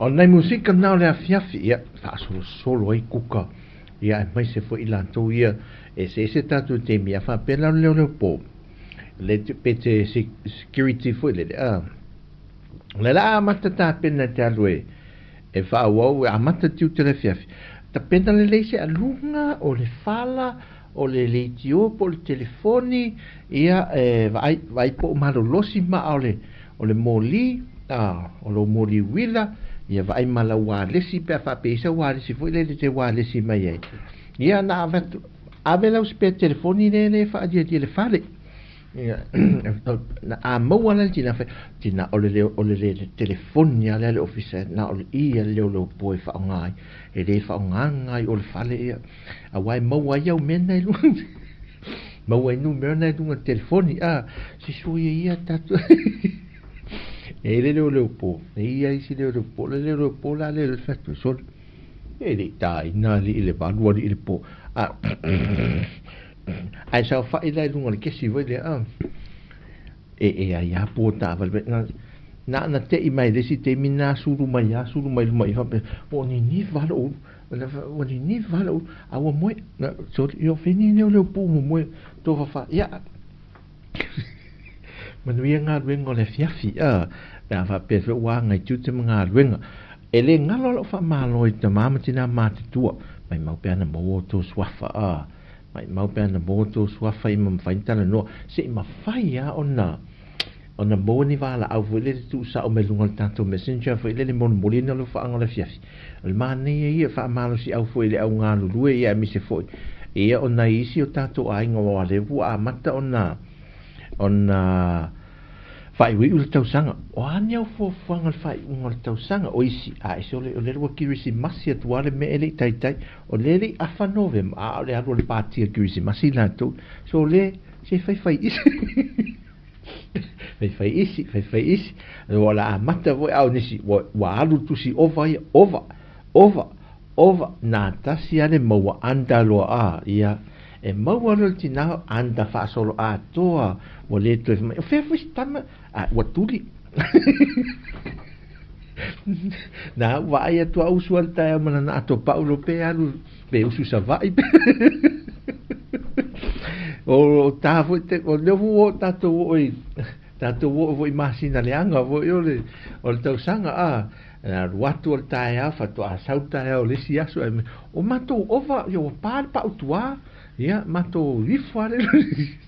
O nai musika na o le afiafi, ia, faasolosolo ai kuka, ia, aemaise foi i latou ia, eseese tatou taimi, a faapea la o le leoleo po, le pe te security foi lele, a. O le la amata tapena te alu e, e faaauau, e amata tiute le afiafi. Tapena lelei se aluga, o le fala, o le leitio po o le telefoni, ia, e vaai, vaai po o malolosi maa o le, o le moli, a, o lou moli uila, ia vaai ma lau ualesi pe a faapea i ai sau ualesi foi lele e te ualesi mai ai. Ia, na ave atu, ave lau spare telefoni lea e faalialia i le fale. Ia, na a maua la le tina fai, tina o le leo, o le le telefoni lava lea a le ofisa, na o le i a le leoleo po e faaaoga ai, e le faaaogaina ai o le fale ia. Aua e maua ai au mea na i luga, maua ai numera na i luga o le telefoni, a, se soia ia tatou. E i le leoleo po, e i ai isi leoleo po, le leoleo po la lea le fai atu, sole, e le i taina alii i le 8 alii i le po, a, ae saofai la i luga o le kesi foi lea, a, e, e ai a po taavale, na, na na te i mai le isi taimi na sulu mai a, sulu mai luma i faapea, ua niniva lou ulu, ua niniva lou ulu, a ua moe, na, sole, io feni leoleo po ua moe, tofafa, ia, Manuia galuega o le afiafi, a, pe a faapea foi ua agai tiute ma galuega. E le galo lau faamalo i tama ma tina matutua, maimau pe ana maua outou suafa, a, maimau pe ana maua outou suafa i ma mafai ona talanoa, se i mafai lava ona, ona maua ni valaau foi lele tuusao mai luga o le tatou messenger foi lele molimoli ana alofaaga o le afiafi. O le manaia ia e faamalosiau foi i le au galulue ia aemaise foi ia o nai isi o tatou aiga aua o lea ua amata ona ona faaiuiu le tausaga. O a ni au fuafuaga o le faaiuga o le tausaga? O isi, a ese o le, o lea ua Kirisimasi atu lava le mea e le i taitai. O lea e le i afa Novema, a o le alu a le pāti a Kirisimasi latou. So o lea, se faifai isi. Faifai isi, faifai isi. Ua la amata foi a o nisi, ua, ua alu le tusi ova ia, ova, ova, ova. Na tasi lava le maua anda loa a, ia. E maua loa le tina anda faasolo atoa, ua le toe fai mai, o fea foi se tama, a ua tuli. Na au vaai atu a usu a le taeao ma lana ato pau lo pe alu pe usu Savaii pe o ta foi te o lea foi ua tatou oo i tatou oo foi i masina leaga foi o le o le tausaga a na alu atu o le taeao faatoa sau le taeao o le isi aso ae o matou ova ia ua pa le pau tuā ia matou ifo a le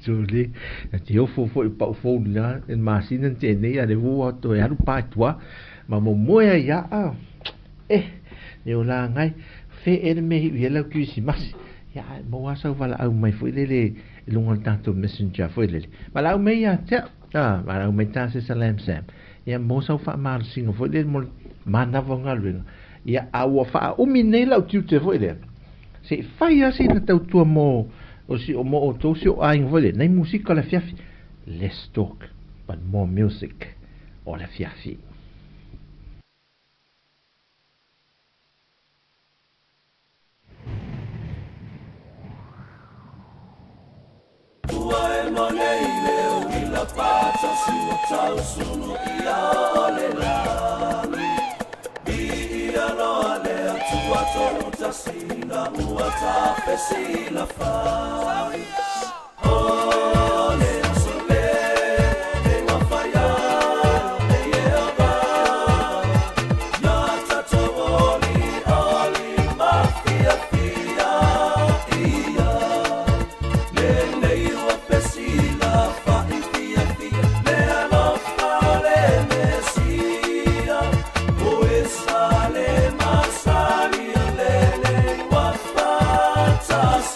sole na te ofo foi pau fou lena le masina na tea nei a le ua toe alu pa i tuā ma momoe ai ia a Eh, e o lagai, fe ea le mea e iu i ai lau Kirisimasi. Ia, ae maua lava sau valaau mai foi lele i luga o le tatou messenger foi lele. Valaau mai ia te au, ah, valaau mai ta se Salam Sam. Ia, maua sau faamalosiga foi lele mo le manava o galuega. Ia, a ua faaumi nei lau tiute foi lea, se i fai lava sina tautua mo, o si, mo outou si ou aiga foi lele, nai musika o le afiafi. Less talk, but more music o le afiafi. Ua ema nei le uila patasi ua tausulu ia o le lagi. Viia loa le Atua tolutasi ina ua tafesilafai. O le aso le e ua whaia e Ieova, Ia tatou oli oli mafiafia ia, Lenei ua fesilafai fiafia le alofa o le Mesia, O Esa le masani o lenei ua fatasia.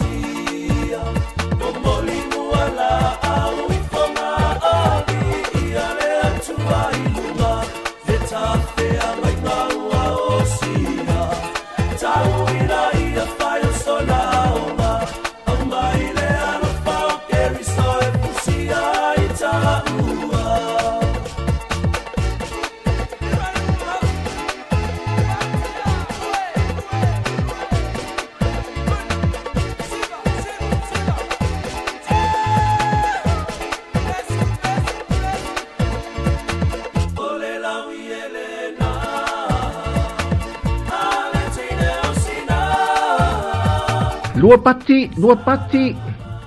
Lua pati, lua pati,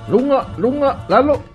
luga, luga, lalo.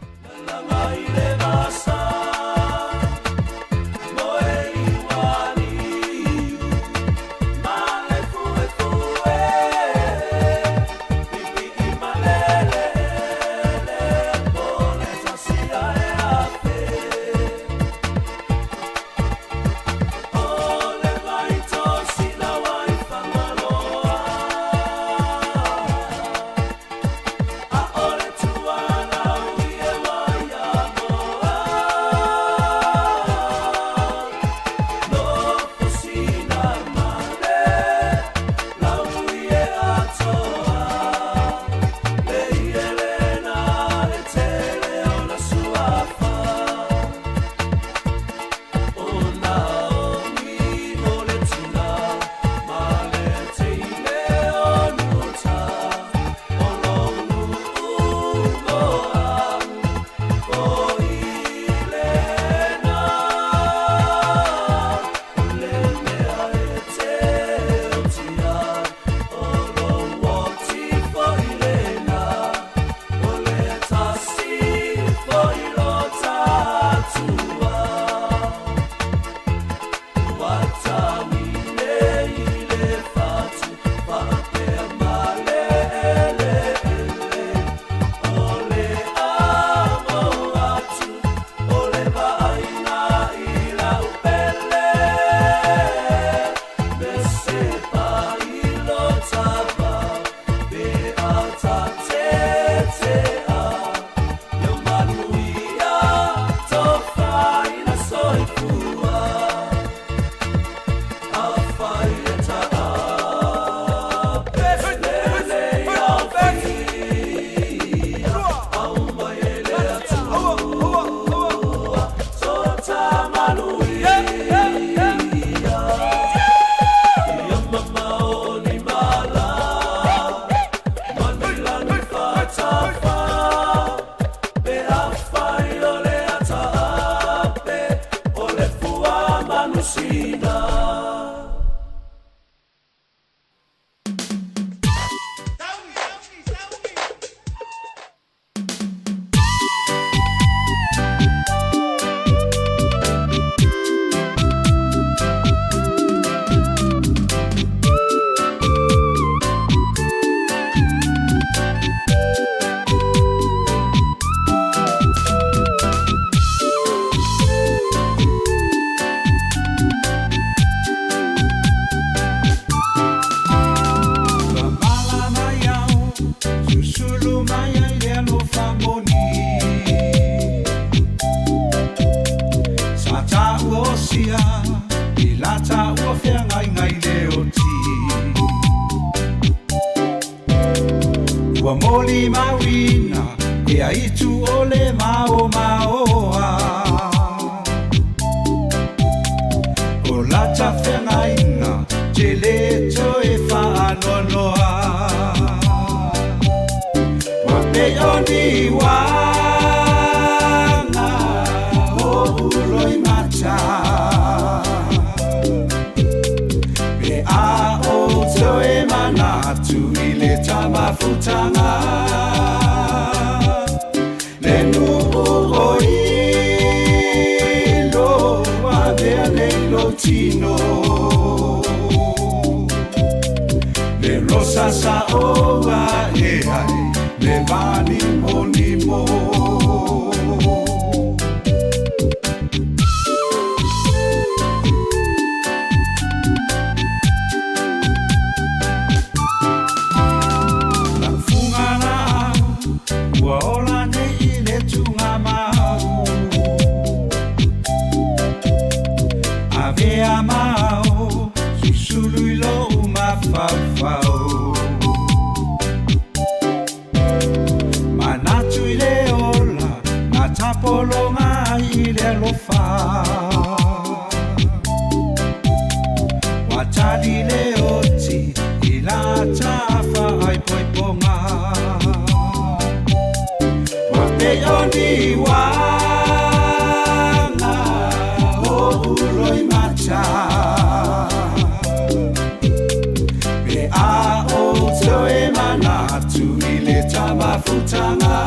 tamafutaga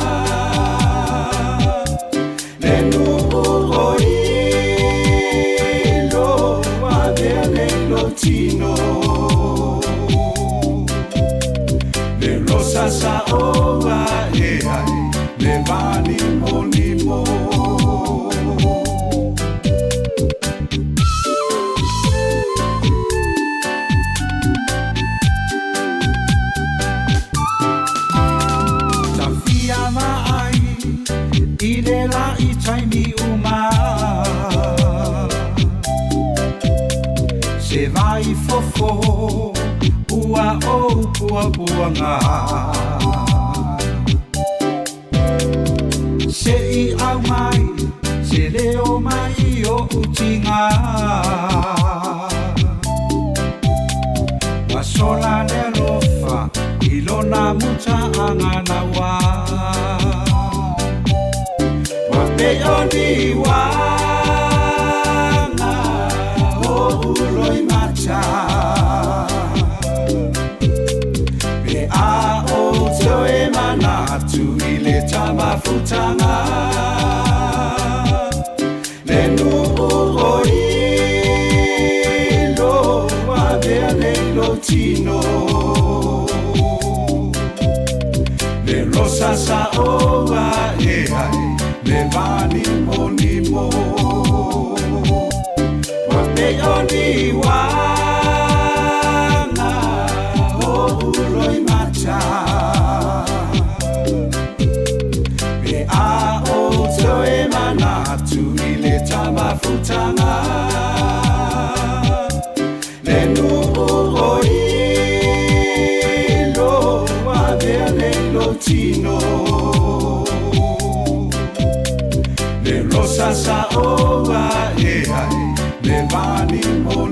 Le nuu o ilo avea nei lo tino Le rosa sa oa e ai le vanimonimo. Tafia maai i le la i taimi uma. Se vai fofo ua ou puapuaga. Se i au mai, se leo mai o utiga. Ua sola le alofa i lona muta'aganaua. Ua pei o ni uaga o uloimata. Pe a ou toe manatu i le tamafutaga. Le nuu o ilo avea nei lo tino. Le rosa sa oa e ai le vanimonimo. Ua pei o ni uaga o uloimata. Pe a ou toe manatu i le tamafutaga. Le nuu o ilo avea nei lo tino. Le rosa sa oa e ai le vanimonimo.